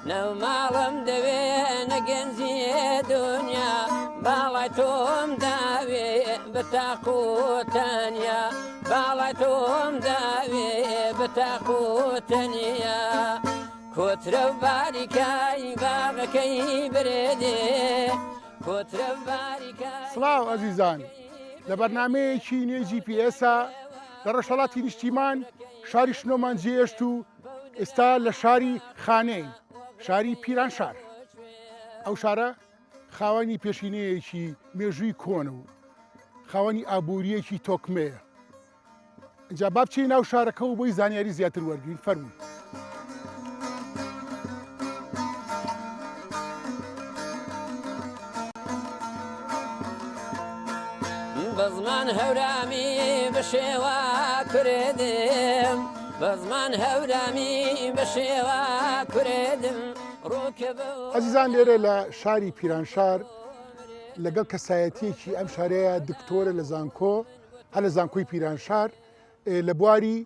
نەو ماڵم دەوێ نە گەنجی دنیا باڵای تۆم داوێ بە تاق و تەنیا باڵای تۆم داوێ بە تاق و تەنیا کۆترە و باریکای باغەکەی برێدێ کۆترە و باریکای سڵاو ئەزیزان لە بەرنامەیەکی نوێی جی پی ئێسا لە ڕۆژهەڵاتی نیشتیمان شاری شنۆمان جێهێشت و ئێستا لە شاری خانێین، شاری پیرانشار. ئەو شارە خاوەنی پێشینەیەکی مێژووی کۆنە و خاوەنی ئابوورییەکی تۆکمەیە. ئینجا با بچینە ناو شارەکە و بۆی زانیاری زیاتر وەرگرین. فەرموون. بە زمان هەورامی بە شێوە کورێدم بە زمان هەورامی بە شێوە کورێدم ڕووکە بە ئەزیزان لێرە لە شاری پیرانشار لەگەڵ کەسایەتیەکی ئەم شارەیە دکتۆرە لە زانکۆ هەر لە زانکۆی پیرانشار لە بواری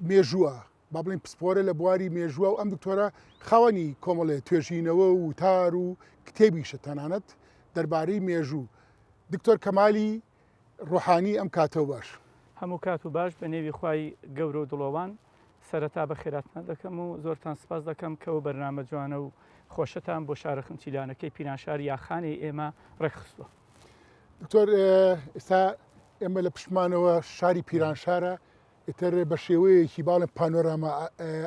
مێژووە با بڵێین پسپۆرە لە بواری مێژووە و ئەم دکتۆرە خاوەنی کۆمەڵێ توێژینەوە و وتار و کتێبیشە تەنانەت دەربارەی مێژوو. دکتۆر کەمالی ڕۆحانی ئەم کاتەو باش. هەموو کات و باش بە نێوی خوای گەورە و دڵۆوان سەرەتا بەخێراتتان دەکەم و زۆرتان سپاس دەکەم کە ئەو بەرنامە جوانە و خۆشەتان بۆ شارە خنچیلانەکەی پیرانشار یاخانەی ئێمە ڕێکخستووە. دکتۆر ئێستا ئێمە لە پشتمانەوە شاری پیرانشارە ئیتر بە شێوەیەکی باڵێن پانۆراما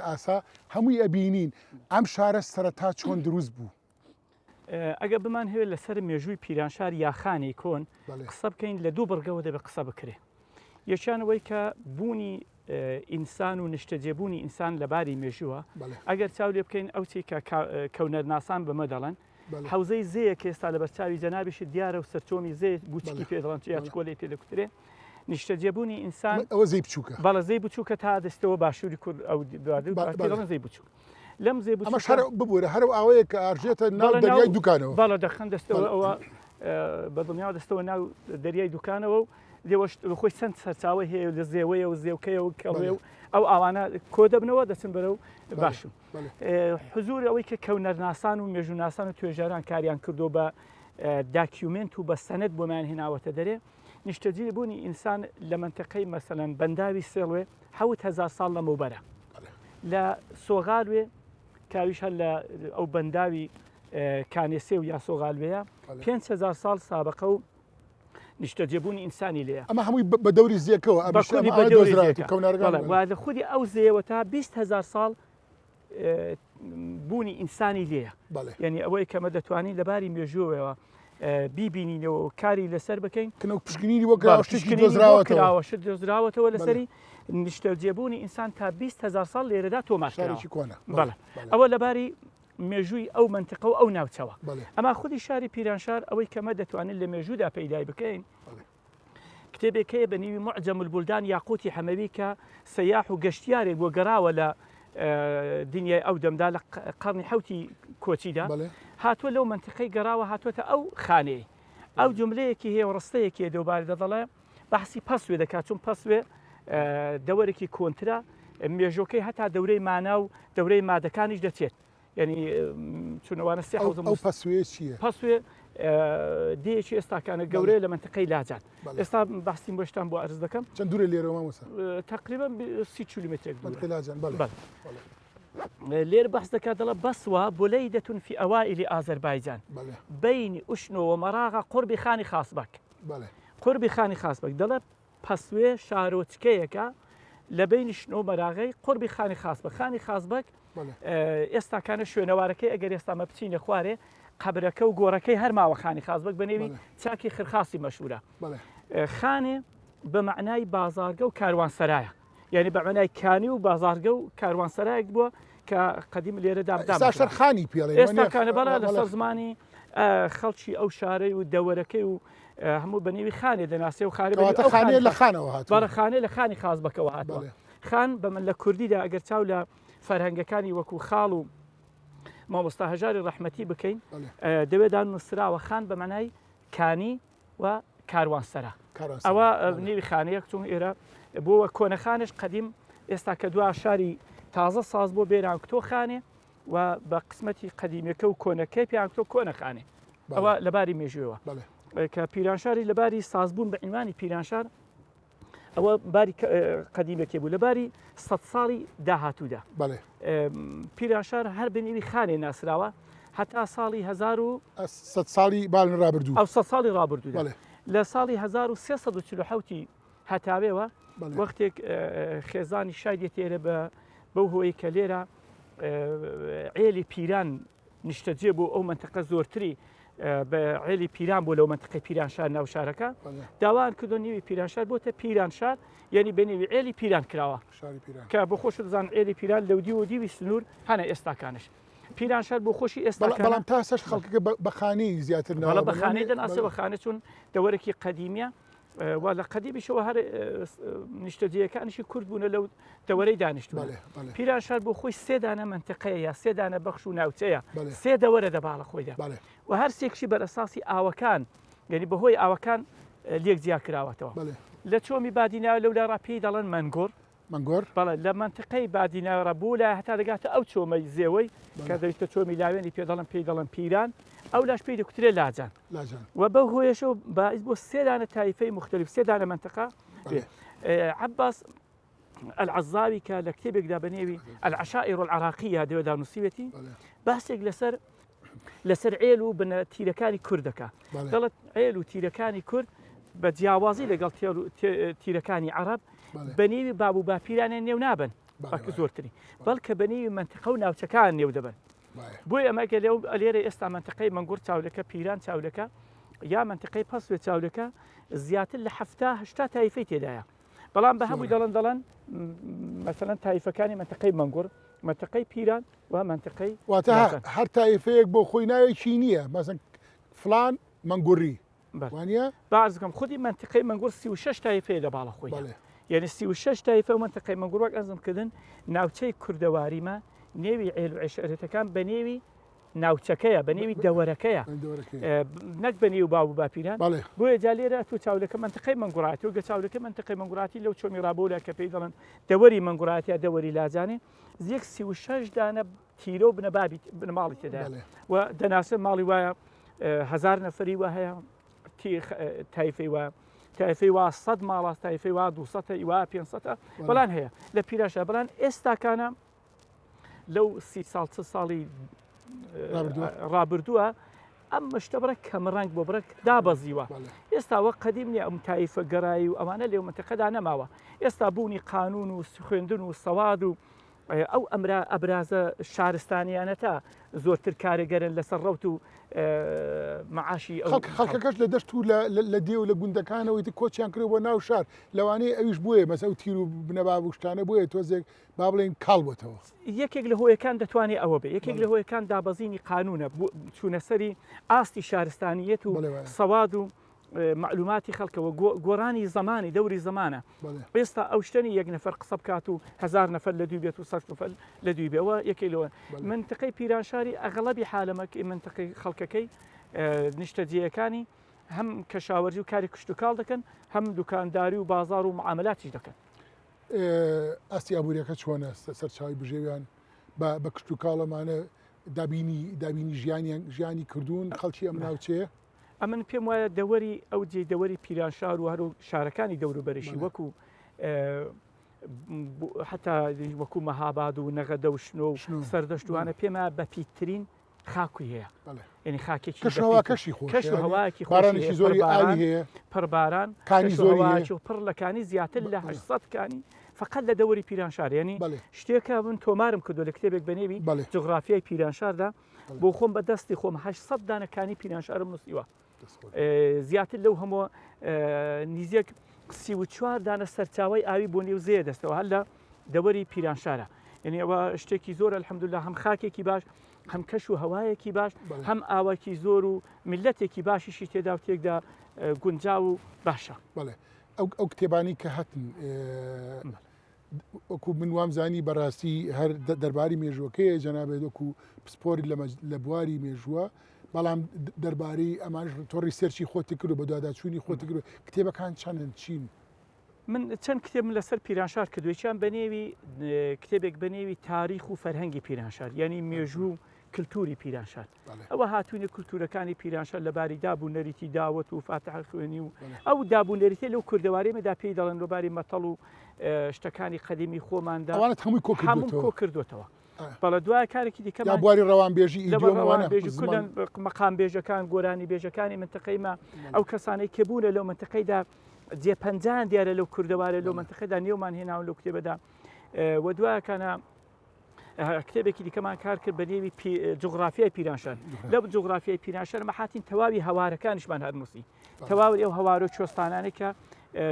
ئاسا هەمووی ئەبینین ئەم شارە سەرەتا چۆن دروست بوو؟ ئەگە بمان هەوێت لەسەر مێژووی پیرانشار یاخانی کۆن قسە بکەین لە دوو بڕگەوە دەبێت قسە بکرێ یەکیانەوەی کە بوونی ئینسان و نیشتەجێبوونی ئینسان لە باری مێژووە ئەگەر چاو لێ بکەین ئەو چی کە کەونەرناسان بەمە دەڵێن حەوزەی زێیە کە ئێستا لەبەر چاوی جەنابیشت دیارە و سەرچۆمی زێ بوچکی پێ دەڵێن یا چکۆلەی پێ دەکوترێ نیشتەجێبوونی ئینسان ئەوە زێی بچووکە بەڵێ زێی بچووکە تا دەستەوە باشووری کورد ئەو دەڵێن زێی بچووک لەم زێ بچووکە ئەمەش هەر ببوورە هەر ئەو ئاوەیە کە ئارژێتە ناو دەریای دوکانەوە بەڵێ دەخەن دەستەوە ئەوە بە دڵنیاوە دەستەوە ناو دەریای دوکانەوە و لێوەش خۆی چەند سەرچاوەی هەیە لە زێوەیە و زێوکەیە و کەڵێ و ئەو ئاوانە کۆ دەبنەوە دەچن بەرەو باشوور. حزوری ئەوەی کە کەونەرناسان و مێژووناسان و توێژەران کاریان کردو بە داکیومنت و بە سەنەد بۆمان هێناوەتە دەرێ نیشتەجێ بوونی ئینسان لە منتەقەی مەسەلەن بەنداوی سێڵوێ 7000 ساڵ لەمەوبەرە لە سۆغالوێ کاویش هەر لە ئەو بەنداوی کانێسێ و یا سۆغالوێە 5000 ساڵ سابقە و نیشتەجێبوونی ئینسانی لێیە. ئەمە هەمووی بە دەوری زێکەوە بە کوردی بە دەوری زێکە. بەڵێ و لە خودی ئەو زێیەوە تا 20 هەزار ساڵ بوونی ئینسانی لێیە. یعنی ئەوەی کە مە دەتوانین لەباری مێژووەوە بیبینینەوە و کاری لەسەر بکەین. کنە پشکنینی وەک شتێکی دۆزراوەتەوە. شت دۆزراوەتەوە لەسەری نیشتەجێبوونی ئینسان تا 20 هەزار ساڵ لێرەدا تۆمار کراوە. شارێکی کۆنە. بەڵێ ئەوە لەباری مێژووی ئەو مەنتقە و ئەو ناوچەوە. ئەما خودی شاری پیرانشار ئەوەی کە مە دەتوانین لە مێژوودا پەیدای بکەین کتێبێک هەیە بە نێوی معجم البلدان یاقوتی حەمەوی کە سەیاح و گەشتیارێک بۆ گەڕاوە لە دنیای ئەو دەمدا لە قەرنی حوتی کۆچیدا هاتووە لەو منتیقەی گەڕاوە هاتووەتە ئەو خانەیە ئەو جملەیەکی هەیە و ڕستەیەکی هەیە دەوبارە دەڵێ بەحسی پەسوێ دەکات چون پەسوێ دەوەرێکی کۆنترە مێژۆکەی هەتا دەورەی مانا و دەورەی مادەکانیش دەچێت یعنی چونەوانە سێ حوزم ئەو پەسوێ چییە؟ پەسوێ دێیەکی ئێستاکانە گەورەیە لە منتیقەی لاجان ئێستا بەحسیم بۆشتان بۆ ئەرز دەکەم چەند دوورە لێرەوە مامۆستا؟ تقریبا 30 کیلومترێک دوورە منتیقەی لاجان بەڵێ لێر بەحس دەکات دەڵێ بەسوە بولەیدەتون فی ئەوائیلی ئازەربایجان بەین ئوشنۆ و مەراغە قوربی خانی خاسبەک قوربی خانی خاسبەک دەڵێ پەسوێ شارۆچکەیەکە لە بینی شنۆ و مەراغەی قوربی خانی خاسبەک خانی خاسبەک ئێستاکانە شوێنەوارەکەی ئەگەر ئێستا مە بچینە خوارێ قەبرەکە و گۆڕەکەی هەر ماوە خانی خاسبەک بە نێوی چاکی خرخاسی مەشهورە خانێ بە مەعنای بازارگە و کاروانسەرایە یعنی بە مەعنای کانی و بازارگە و کاروانسەرایەک بووە کە قەدیم لێرە دابدا سەر خانی پێڵێ ئێستا کانە بەڵا لەسەر زمانی خەڵکی ئەو شارەی و دەوەرەکەی و هەموو بە نێوی خانێ دەناسێ و خارێ خانێ لە خانەوە هاتووە بەڵێ خانێ لە خانی خازبەکەوە هاتووە خان بە من لە کوردیدا ئەگەر چاو لە فەرهەنگەکانی وەکو خاڵ و مامۆستا هەژاری ڕەحمەتی بکەین دەوێدا نووسراوە خان بە مانای کانی و کاروانسەرا ئەوە نێوی خانەیەک چون ئێرە بۆوە کۆنەخانش قەدیم ئێستا کە دوا شاری تازە ساز بۆ بێران کتۆ خانێ. و بە قسمەتی قەدیمەکە و کۆنەکەی پێیان کردووە کۆنەخانێ. ئەوە لەباری مێژووەوە کە پیرانشاری لەباری سازبوون بە عینوانی پیرانشار ئەوە باری قەدیمەکێ بوو لەباری سە ساڵی داهاتوودا پیرانشار هەر بنیوی خانێ ناسراوە هەتا ساڵی هزار و سە ساڵی بالن ڕابردوو ئەو سە ساڵی ڕابردوو لە ساڵی 1340 هەتاوێوە وەختێک خێزانی شای دێتێرە بە بەو هۆی کە لێرە عێلی پیران نیشتەجێ بوو ئەو مەنتقە زۆرتری بە عێلی پیران بۆ لەو مەنتقەی پیرانشار ناو شارەکە داوایان کردو نیوی پیرانشار بۆتە پیرانشار یعنی بە نێوی عێلی پیران کراوە کە بۆ خۆش دەزان عێلی پیران لەو دیو و دیوی سنوور هەنە ئێستاکانش پیرانشار بۆ خۆشی ئێستا بەڵام تا سەش خەڵکەکە بە خانەی زیاتر ناوە بە خانەی دەناسێ بە خانە چون دەوەرێکی قەدیمیە و لە قەدیمیشەوە هەر نیشتەجێیەکانیشی کورد بوونە لەو دەوەرەی دانیشتوون پیرانشار بۆ خۆی سێ دانە مەنتقەیە یا سێ دانە بەخش و ناوچەیە سێ دەوەرە دەباڵە خۆیدا و هەر سێکشی بەرەساسی ئاوەکان یعنی بەهۆی ئاوەکان لێک جیا کراوەتەوە لە چۆمی بادیناوە لەولا ڕا پێی دەڵێن مەنگۆر مەنگۆر؟ بەڵێ لە مەنتقەی بادیناوەڕا بۆ لای هەتا دەگاتە ئەو چۆمەی زێوەی کە دەیتە چۆمی لاوێنی پێ دەڵێن پێی دەڵێن پیران ئەو لاش پێی دەکوترێ لاجان لاجان و بەو هۆیەشەوە باعیس بۆ سێ دانە تایفەی موختەلیف سێ دانە مەنتقە بەڵێ. عەباس العزاوی کە لە کتێبێکدا بە نێوی العشائر العراقیە دەوێدا نووسیوێتی بەڵێ. باسێک لەسەر لەسەر عێل و بنە تیرەکانی کورد دەکا دەڵێت عێل و تیرەکانی کورد بە جیاوازی لەگەڵ تیرەکانی عەرەب بە نێوی باب و باپیرانیان نێو نابن بەڵکە زۆرترین بەڵکە بە نێوی منتیقە و ناوچەکان نێو دەبن بۆی ئەمە گە لێو لێرە ئێستا منتیقەی مەنگوڕ چاولەکە پیران چاولەکە یا منتیقەی پەسوێ چاولەکە زیاتر لە هەفتا هەشتا تایفەی تێدایە بەڵام بە هەمووی دەڵن دەڵن مەسەلەن تایفەکانی منتیقەی مەنگوڕ منتیقەی پیران و مەنتقەی واتە هەر تایفەیەک بۆ خۆی ناوێکی نییە مەسەن فلان مەنگوڕی وانە بازگەم خودی منتیقەی مەنگوڕ 36 تایفەیە لە باڵە خۆی یعنی 36 تایفە و منتیقەی مەنگوڕ وەک ئەزم کردن ناوچەی کوردەواریمە نێوی عێل و عێشەرەتەکان بە نێوی ناوچەکەیە بە نێوی دەوەرەکەیە نەک بە نێو باو و باپیران بۆیە جا لێرە تۆ چاولەکە منتیقەی مەنگوڕاتی و گە چاولەکە منتیقەی مەنگوڕاتی لەو چۆمی ڕابۆلە کە پێی دەڵێن دەوەری مەنگوڕاتیا دەوەری لاجانێ زیەک 36 دانە تیرە و بنەبابی بنەماڵی تێدایە و دەناسن ماڵی وایە هزار نەفەری وە هەیە تایفەی وە تایفەی وا 100 ماڵە تایفەی وا 200 وا 500 بەڵام هەیە لە پیراشە بەڵام ئێستاکانە لەو سی ساڵ چ ساڵی ڕابردووە ئەم مشتە بڕێک کەمڕەنگ بۆ بڕێک دابەزیوە ئێستا وەک قەدیم نییە ئەم تایفە گەرایی و ئەوانە لێو منتیقەدا نەماوە ئێستا بوونی قانون و خوێندن و سەواد و ئەو ئەمرا ئەبرازە شارستانیانە تا زۆرتر کارێگەرن لەسەر ڕەوت و معاشی ئەو خەڵکەکەش لە دەشت و لە دێ و لە گوندەکانەوەی تر کۆچیان کردووە بۆ ناو شار لەوانەیە ئەویش بۆیە مەسە ئەو تیر و بنەباب و شتانە بۆیە تۆزێک با بڵێین کاڵ بۆتەوە. یەکێک لە هۆیەکان دەتوانێ ئەوە بێ، یەکێک لە هۆیەکان دابەزینی قانوونە، چوونە سەری ئاستی شارستانییەت و سەواد و مەعلوماتی خەڵکەوە، گۆڕانی زەمانی دەوری زەمانە. ئێستا ئەو شتە نییە یەک نەفەر قسە بکات و هەزار نەفەر لە دووی بێت و سەد نەفەر لە دووی بێ، ئەوە یەکێک لەوە. مەنتقەی پیرانشاری ئەغڵەبی حالەمەکەی مەنتقەی خەڵکەکەی نیشتەجێیەکانی هەم کەشاوەرزی و کاری کشتوکاڵ دەکەن، هەم دوکانداری و بازاڕ و معامەلاتیش دەکەن. ئاستی ئابووریەکە چۆنە سەرچاوی بژێویان بە کشتوکاڵ ئەمانە دابینی دابینی ژیانیان ژیانی کردوون خەڵکی ئەم ناوچەیە؟ ئەمن پێم وایە دەوەری ئەو جێ دەوەری پیرانشار و هەرو شارەکانی دەوروبەرشی وەکو حتا وەکو مەهاباد و نەغەدە و شنۆ و سەردەشتوانە پێمە بە پیتترین خاکی هەیە یعنی خاکێکی کەش هەواکەشی خۆش کەش و هەوایەکی بارانێکی زۆری ئاوی هەیە پڕ باران کانی زۆری هەیە و پڕ لە کانی زیاتر لە 800 کانی فقط لە دەوری پیرانشار یعنی شتێکە من تۆمارم کردو لە کتێبێک بە نێوی جوغرافیای پیرانشاردا بۆ خۆم بە دەستی خۆم 800 دانە کانی پیرانشارم نووسیوە زیاتر لەو هەموو نیزیک 34 دانە سەرچاوی ئاوی بۆ نێو زێ دەستەوە هەر لە دەوەری پیرانشارە یعنی ئەوە شتێکی زۆر الحمدلله هەم خاکێکی باش هەم کەش و هەوایەکی باش هەم ئاوەکی زۆر و میلەتێکی باشیشی تێدا و تێکدا گونجاو و باشە. بەڵێ ئەو ئەو کتێبانی کە هەتن وەکو من وام زانی بەڕاستی هەر دەرباری مێژوەکەیە جەنابێت وەکو پسپۆری لە بواری مێژووە بەڵام دەربارەی ئەمانش تۆ research ی خۆتی کرد و بەدواداچوونی خۆتی کرد کتێبەکان چەندن چین؟ من چەند کتێبم لەسەر پیرانشار کردووە، یەکیان بە نێوی کتێبێک بە نێوی تاریخ و فەرهەنگی پیرانشار، یعنی مێژوو و کللتوری پیرانشار. ئەوە هاتوونە کللتورەکانی پیرانشار لەباری داب و نەریتی داوەت و فاتحە خوێنی و ئەو داب و نەریتە لەو کوردەواری مەدا پێی دەڵێن لەباری مەتەڵ و شتەکانی قەدیمی خۆماندا ئەوانت هەمووی کۆ هەموو کۆ کردوێتەوە. بەڵێ دوای کارێکی دیکە یا بواری ڕەوانبێژی ئیدیۆم وانە بێژی کوردن مەقام بێژەکان گۆرانی بێژەکانی منتەقەی مە ئەو کەسانەی کە بوونە لەو منتەقەیدا جێ پەنجان دیارە لەو کوردەوارە لەو منتەقەدا نێومان هێناون لەو کتێبەدا و دوایەکانە کتێبێکی دیکەمان کار کرد بە نێوی جوغرافیای پیرانشار لەو جوغرافیای پیرانشار مەحاتین تەواوی هەوارەکانیشمان هەرنووسی تەواوی ئەو هەوارە و کوێستانانەی کە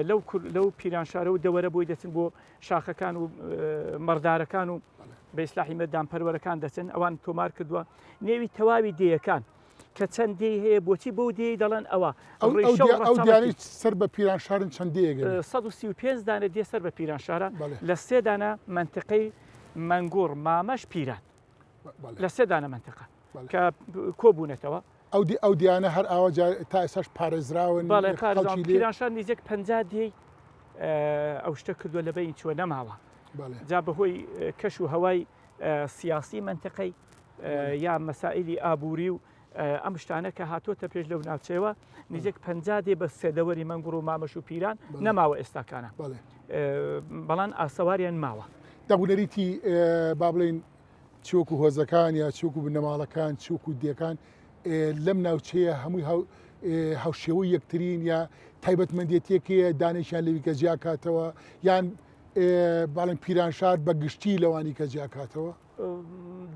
لەو لەو پیرانشارە و دەوەرە بۆی دەچن بۆ شاخەکان و مەڕدارەکان و بە ئیسلاحی مەدان پەروەرەکان دەچن ئەوان تۆمار کردووە نێوی تەواوی دێیەکان کە چەند دێی هەیە بۆچی بەو دێی دەڵێن ئەوە ئەو دیاری سەر بە پیرانشارن چەند دێیەک 135 دانە دێ سەر بە پیرانشارە لە سێ دانە منتیقەی مەنگوڕ مامەش پیران لە سێ دانە منتیقە کە کۆبوونەتەوە. ئەو دی ئەو دیانە هەر ئاوا جا تا ئێستاش پارێزراون بەڵێ پارێزراون پیرانشار نزیک 50 دێی ئەو شتە کردووە لە بەین چووە نەماوە جا بەهۆی کەش و هەوای سیاسی منتیقەی یا مەسائلی ئابووری و ئەم شتانە کە هاتۆتە پێش لەو ناوچەیەوە نزیک 50 دێ بە سێدەوەری مەنگوڕ و مامەش و پیران نەماوە ئێستاکانە بەڵام ئاسەواریان ماوە. دابونەریتی با بڵێین چ وەکو هۆزەکان یا چ وەکو بنەماڵەکان چ وەکو دێکان لەم ناوچەیە هەمووی هاوشێوەی یەکترین یا تایبەتمەندێتیەک هەیە دانێکیان لەوی کە جیاکاتەوە یان باڵێن پیرانشار بە گشتی لەوانی کە جیاکاتەوە؟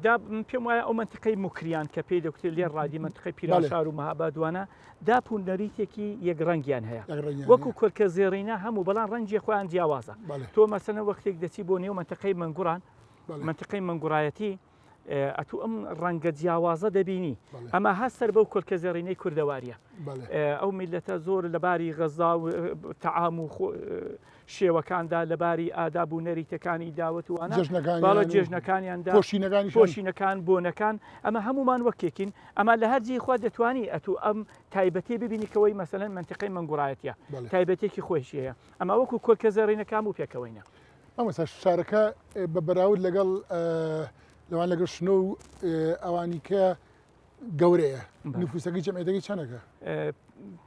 دا پێم وایە ئەو منتیقەی موکریان کە پێی دەکوترێت لێ ڕادی منتیقەی پیرانشار و مەهابادوانە داپ و نەریتێکی یەک ڕەنگیان هەیە وەکو کۆلکە زێڕینە هەموو بەڵام ڕەنگی خۆیان جیاوازە تۆ مەسەنە وەختێک دەچی بۆ نێو منتیقەی مەنگوڕان مەنتیقەی مەنگوڕایەتی ئەتوو ئەم ڕەنگە جیاوازە دەبینی ئەمە هەر سەر بەو کۆلکە زێڕینەی کوردەواریە ئەو میلەتە زۆر لەباری غەزا و تەعام و شێوەکاندا لەباری ئاداب و نەریتەکانی داوەت و ئەنا باڵە جێژنەکانیاندا پۆشینەکان بۆنەکان ئەمە هەمومان وەکێکین ئەمە لە هەر جێی خوا دەتوانی ئەتوو ئەم تایبەتی ببینی کەوەی مەسەلەن مەنتیقەی مەنگوڕایەتە تایبەتێکی خۆشی هەیە ئەمە وەکو کۆلکە زێڕینەکان و پێکەوەینە. مامۆستا شارەکە بە بەراورد لەگەڵ لەوان لەگەڵ شنۆ و ئەوانی کە گەورەیە نفوسەکەی جەمعیەتەکەی چەنەکە؟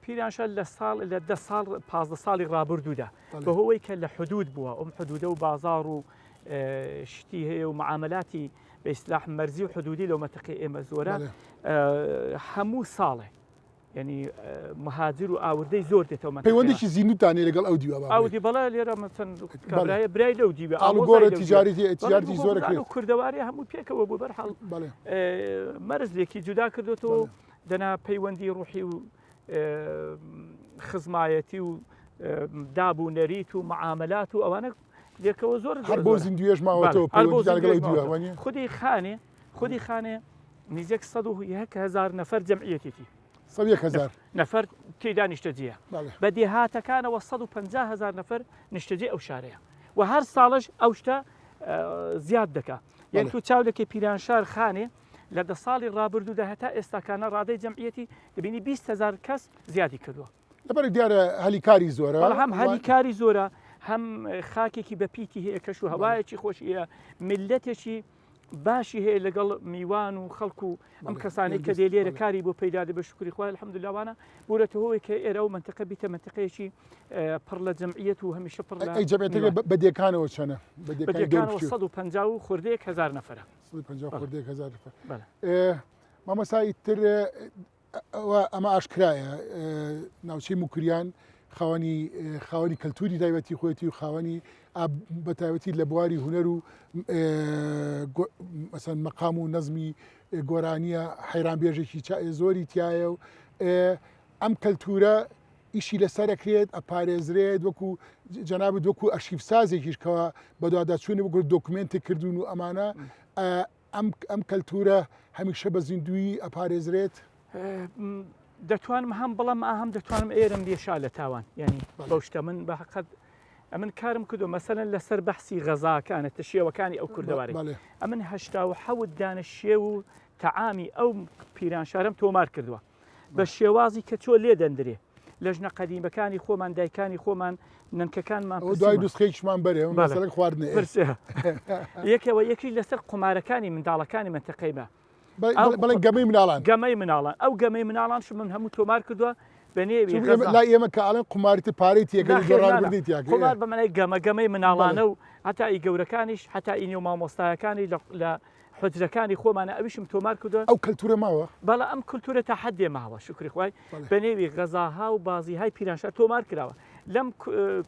پیرانشار لە ساڵ لە دە ساڵ 15 ساڵی ڕابردوودا بەهۆی کە لە حدود بووە ئەم حدودە و بازار و شتی هەیە و معاملاتی بە ئیسلاح مەرزی و حدودی لەو مەتەقی ئێمە زۆرە هەموو ساڵێ یعنی مهاجر و ئاوردەی زۆر دێتەوە مەنتەقەیە. پەیوەندێکی زیندووتان هەیە لەگەڵ ئەو دیوە با ئەو دی بەڵێ لێرە مەسەن کابرایە برای لەو دیوە ئاڵوگۆڕە تیجاری تیجارتی زۆر کرێت کوردەواری هەموو پێکەوە بوو بەرحاڵ بەڵێ مەرز لێکی جودا کردوێتەوە دەنا پەیوەندی ڕوحی و خزمایەتی و داب و نەریت و معاملات و ئەوانە لێکەوە زۆر هەر بۆ زیندوێژ ماوەتەوە پەیوەندی لەگەڵ ئەو دیوە وانیە خودی خانێ خودی خانێ نزیک 101 هزار نەفەر جەمعیەتێتی. 101 هزار. نەفەر تێیدا نیشتەجێیە. بە دێهاتەکانەوە 150 هزار نەفەر نیشتەجێی ئەو شارەیە و هەر ساڵەش ئەو شتە زیاد دەکا. یان تۆ چاو لەکەی پیرانشار خانێ لە دە ساڵی ڕابردوودا هەتا ئێستاکانە ڕادەی جەمعیەتی دەبینی 20 هزار کەس زیادی کردووە. لەبەر دیارە هەلی کاری زۆرە. بەڵێ هەم هەلی کاری زۆرە هەم خاکێکی بە پیتی هەیە کەش و هەوایەکی خۆشی هەیە میللەتێکی باشی هەیە لەگەڵ میوان و خەڵک و ئەم کەسانەی کە دێ لێرە کاری بۆ پەیدا دەبێت شکری خوای الحمدلله وانە بوونەتە هۆی کە ئێرە و منتیقە بیتە منتیقەیەکی پڕ لە جەمعیەت و هەمیشە پڕ لە ئەی جەمعیەتەکە بە دێکانەوە چەنە؟ بە دێکانەوە 150 و خوردەیەک هەزار نەفەرە. 150 خوردەیەک هەزار نەفەر. مامۆستا ئیتر ئەوە ئەمە ئاشکرایە ناوچەی موکریان خاوەنی خاوەنی کەلتوری تایبەتی خۆیەتی و خاوەنی بە تایبەتی لە بواری هونەر و مەسەن مەقام و نەزمی گۆرانیە حەیران بێژێکی زۆری تایە و ئەم کەلتورە ئیشی لەسەرەکرێت ئەپارێزرێت وەکو جەنابەت وەکو ئەرشیف سازێکیش کەەوە بەدواداچوونی وەکو دۆکمنتێک کردوون و ئەمانە ئەم ئەم کەلتوورە هەمیشە بە زیندوویی ئەپارێزرێت؟ دەتوانم هەم بڵم ئاهەم دەتوانم ئێرم لێشا لە تاوان یعنی بەو شتە من بە حقت ئەمن کارم کردو مەسەلەن لەسەر بەحسی غەزاکانە تە شێوەکانی ئەو کوردەواری ئەمن 87 دانە شێو و تەعامی ئەو پیرانشارم تۆمار کردووە بە شێوازی کە چۆ لێ دەندرێ لە ژنە قەدیمەکانی خۆمان دایکانی خۆمان. نەنکەکانمان ئەوە دوای نوسخەیەکیشمان بەرێ ئەمە مەسەلەی خواردنە پرسێ یەکەوە یەکی لەسەر قومارەکانی منداڵەکانی مەنتەقەی مە بەڵێ گەمەی مناڵان گەمەی مناڵان ئەو گەمەی مناڵان شو من هەموو تۆمار کردووە بە نێوی لای ئێمە کە ئەڵێن قوماری تر پارەی تێکەی جۆڕان تیا قومار بە مانای گەمە گەمەی مناڵانە و هەتا ئی گەورەکانیش هەتا ئی نێو مامۆستایەکانی لە حوجرەکانی خۆمانە ئەویشم تۆمار کردووە. ئەو کەلتورە ماوە؟ بەڵێ ئەم کولتورە تا حەدێ ماوە شوکری خوای بە نێوی غەزاها و بازیهای پیرانشار تۆمار کراوە لەم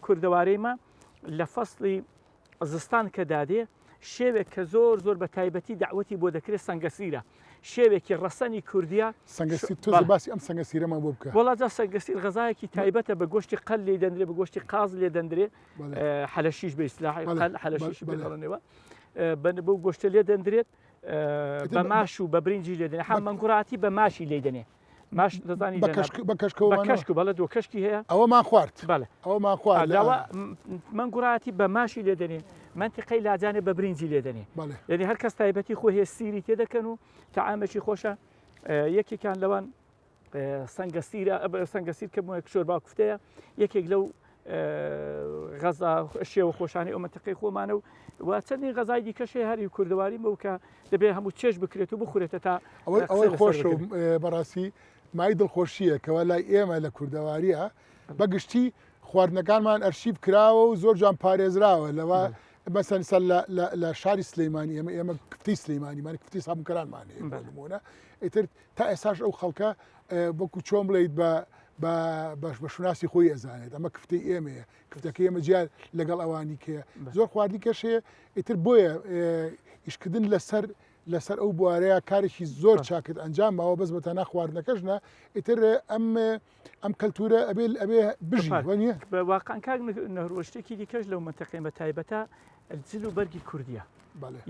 کوردەوارەی مە لە فەسڵی زستان کە دادێ شێوێک کە زۆر زۆر بە تایبەتی داوەتی بۆ دەکرێت سەنگەسیرە شێوێکی ڕەسەنی کوردیە سەنگەسیر تۆزێ باسی ئەم سەنگەسیرەمان بۆ بکە. وەڵا جا سەنگەسیر غەزایەکی تایبەتە بە گۆشتی قەل لێ دەندرێ بە گۆشتی قاز لێ دەندرێ حەلەشیش بە ئیسلاحی قەل حەلەشیش بێ دەڵێنەوە بەو گۆشتە لێ دەندرێت بە ماش و بە برنجی لێ دەنێ حەم مەنگوڕاتی بە ماشی لێ دەنێ ماش دەزانی بە کەشکەوە کەشک بەڵێ دو کەشکی هەیە ئەوەمان خوارد بەڵێ ئەوەمان خوارد لاوە مەنگوڕاتی بە ماشی لێ دەنێ منتیقەی لاجانێ بە برنجی لێ دەنێ یعنی هەر کەس تایبەتی خۆ هەیە سیری تێ دەکەن و تەعامێکی خۆشە یەکێکیان لەوان سەنگەسیرە سەنگەسیر کە بۆیە شۆربا کوفتەیە یەکێک لەو غەزا شێوە خۆشانی ئەو منتەقەی خۆمانە و و چەندین غەزای دیکەشێ هەری کوردەواری مە کە دەبێ هەموو چێژ بکرێت و بخورێتە تا ئەوەی خۆش بەڕاستی مای دڵخۆشیە کەوا لای ئێمە لە کوردەواریە بەگشتی خواردنەکانمان ئەرشیف کراوە و زۆر جوان پارێزراوە لەوە مەسەن سەر لە شاری سلەیمانی ئێمە ئێمە کفتی سلەیمانیمان کفتی سابونکەرانمان هەیە نمونە ئیتر تا ئێستاش ئەو خەڵکە وەکو چۆن بڵیت بە بە شوناسی خۆی ئەزانێت ئەمە کفتەی ئێمەیە کفتەکە ئێمە جیا لەگەڵ ئەوانی کێ زۆر خواردنی کەش هەیە ئیتر بۆیە ئیشکردن لەسەر لەسەر ئەو بوارەیە کارێکی زۆر چاکت ئەنجام ماوە بەس بە تەنها خواردنەکەش نا ئیتر ئەم ئەم کەلتورە ئەبێ ئەبێ بژی وەنیە واقعا کاک نەهرۆ شتێکی دیکەش لەو مەنتەقەی بە تایبەتە جل و بەرگی کوردیە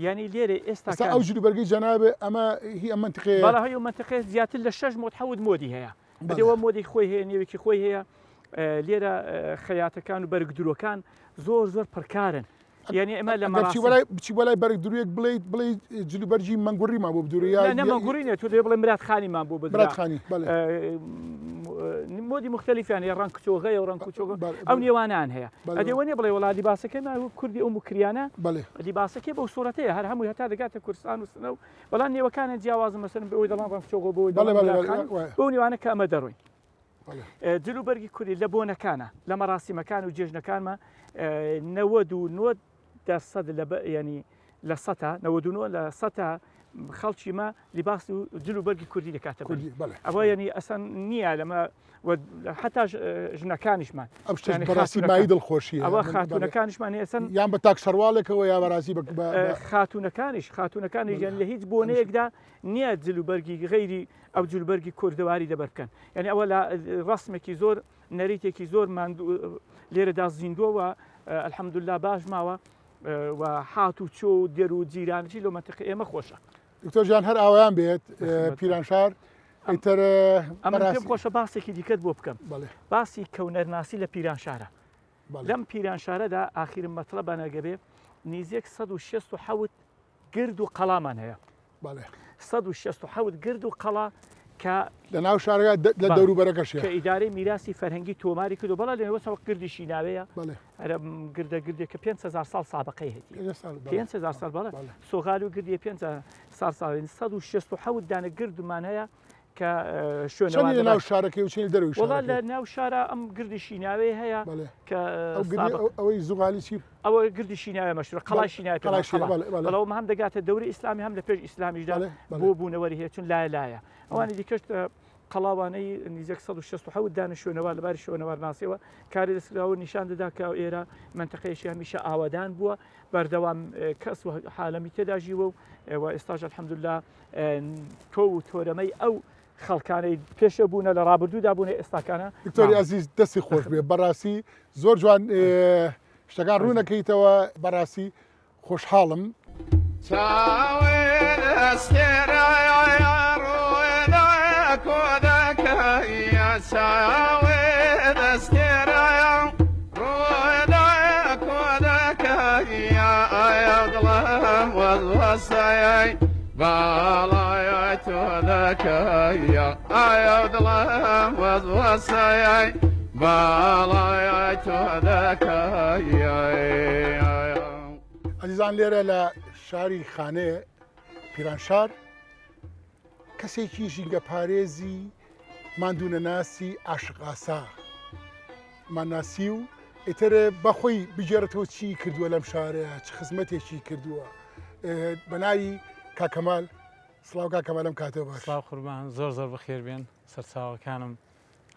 یانی لێرە ئێستا ئەو جل و بەرگی جەنابێ ئەمە هی ئەم مەنتقەیە بەڵێ هەیە مەنتقەیە زیاتر لە شەش مۆد حەوت مۆدی هەیە بەدەوە مۆدی خۆی هەیە نێوێکی خۆی هەیە لێرە خەیاتەکان و بەرگ درۆکان زۆر زۆر پرکارن یعنی ئێمە لە مەڕاسی بچی بۆ لای بەرگ دروێک بڵیت بڵێ جلوبەرگی مەنگوڕیمان بۆ بدورێ یا نە مەنگوڕی نیە تۆ دەبێ بڵێ مراد خانیمان بۆ بدرێ مراد خانی بەڵێ مۆدی مختلفیان هەیە ڕەنگ کچۆغەیە و ڕەنگ کوچۆغە ئەو نێوانان هەیە ئەدێ وەنیە بڵێ وەڵا لیباسەکەی ما کوردی ئەو موکریانە لیباسەکەی بەو سوورەتەیە هەر هەمووی هەتا دەگاتە کوردستان و سنە و بەڵام نێوەکانیان جیاوازە مەسەلەن بەوەی دەڵێن ڕەنگ چۆغۆ بەوەی دەڵێن بەو نێوانە کە ئەمە دەڕۆین جل و بەرگی کوردی لە بۆنەکانە لە مەراسیمەکان و جێژنەکانمە 99 دەرسەد لە ینی لە سەتا 99 لە سەتا خەڵکی مە لیباس و جل و بەرگی کوردی دەکاتە کوردی بەڵێ ئەوە یعنی ئەسەن نییە لەمە حتا ژنەکانیشمان ئەو شتەش بەڕاستی مای دڵخۆشیە ئەوە خاتونەکانیشمان ئێسن یان بە تاک شەرواڵێکەوە یا بەڕاستی خاتونەکانیش خاتونەکانیش یان لە هیچ بۆنەیەکدا نییە جل و بەرگی غەیری ئەو جل و بەرگی کوردەواری دەبەر بکەن یعنی ئەوە لە ڕسمێکی زۆر نەریتێکی زۆر ماندوو لێرەدا زیندووە الحمدلله باش ماوە و هات و چۆ و دێر و جیرانشی لەو مەنتیقەی ئێمە خۆشە. دکتۆر گیان هەر ئاوایان بێت پیرانشار ئیتر ئەمن پێم خۆشە باسێکی دیکەت بۆ بکەم باسی کەونەرناسی لە پیرانشارە لەم پیرانشارەدا ئاخیرم مەتڵەبە نەگەبێ نیزێک 167 گرد و قەڵامان هەیە. 167 گرد و قەڵا کە لە ناو شارەکە لە دەوروبەرەکەشی کە ئیدارەی میراسی فەرهەنگی تۆماری کردو بەڵێ لێوە سەوە گردی شیناوەیە ئەرە گردە گردێک کە 5000 ساڵ سابقەی هەیە 5000 ساڵ بەڵێ سۆغال و گردی 5000 ساڵ ساڵ 167 دانە گردمان هەیە کە شوێنەوار لە ناو شارەکەی و چێنی دەرەوەی وڵا لە ناو شارە ئەم گردی شیناوێ هەیە کە ئەوەی زوغالی چی ئەوە گردی شیناوێ مەشروع قەڵای شیناوێ بەڵام هەم دەگاتە دەوری ئیسلامی هەم لە پێش ئیسلامیشدا بۆ بوونەوەری هەیە چون لایە لایە ئەوانی دیکەش قەڵاوانەی نزیک 167 دانە شوێنەوار لەباری شوێنەوار ناسیەوە کاری دەستکراوە نیشان دەدا کە ئێرە منتەقەیەکی هەمیشە ئاوادان بووە بەردەوام کەس و حالەمی تێدا ژیوە و ئێستاش الحمدلله تۆ و تۆرەمەی ئەو خەڵکانەی پێشە بوونە لە ڕابردوودا بوونە ئێستاکانە. دکتۆری ئەزیز دەستی خۆش بێ بەڕاستی زۆر جوان شتەکان ڕوونەکەیتەوە بەڕاستی خۆشحاڵم. چاوێ ئەستێرە ڕوێ کۆ دەکەی چاوێ ئەستێرە ڕوێ کۆ دەکەی ئایا دڵم وەزوەسەی باڵای تۆ دەکەی ئایا دڵم وەزوەسەی. باڵای تۆ دەکای. ئەزیزان لێرە لە شاری خانێ پیرانشار کەسێکی ژینگەپارێزی ماندوونەناسی عاشق ئاسا ماناسی و ئیتر بەخۆی بگێڕێتەوە چی کردووە لەم شارەیە چ خزمەتێکی کردووە بە ناوی کاکەمال سڵاو کاکەمال لەم کاتەوە باش سڵاو قوربان زۆر زۆر بەخێر بێن سەرچاوەکانم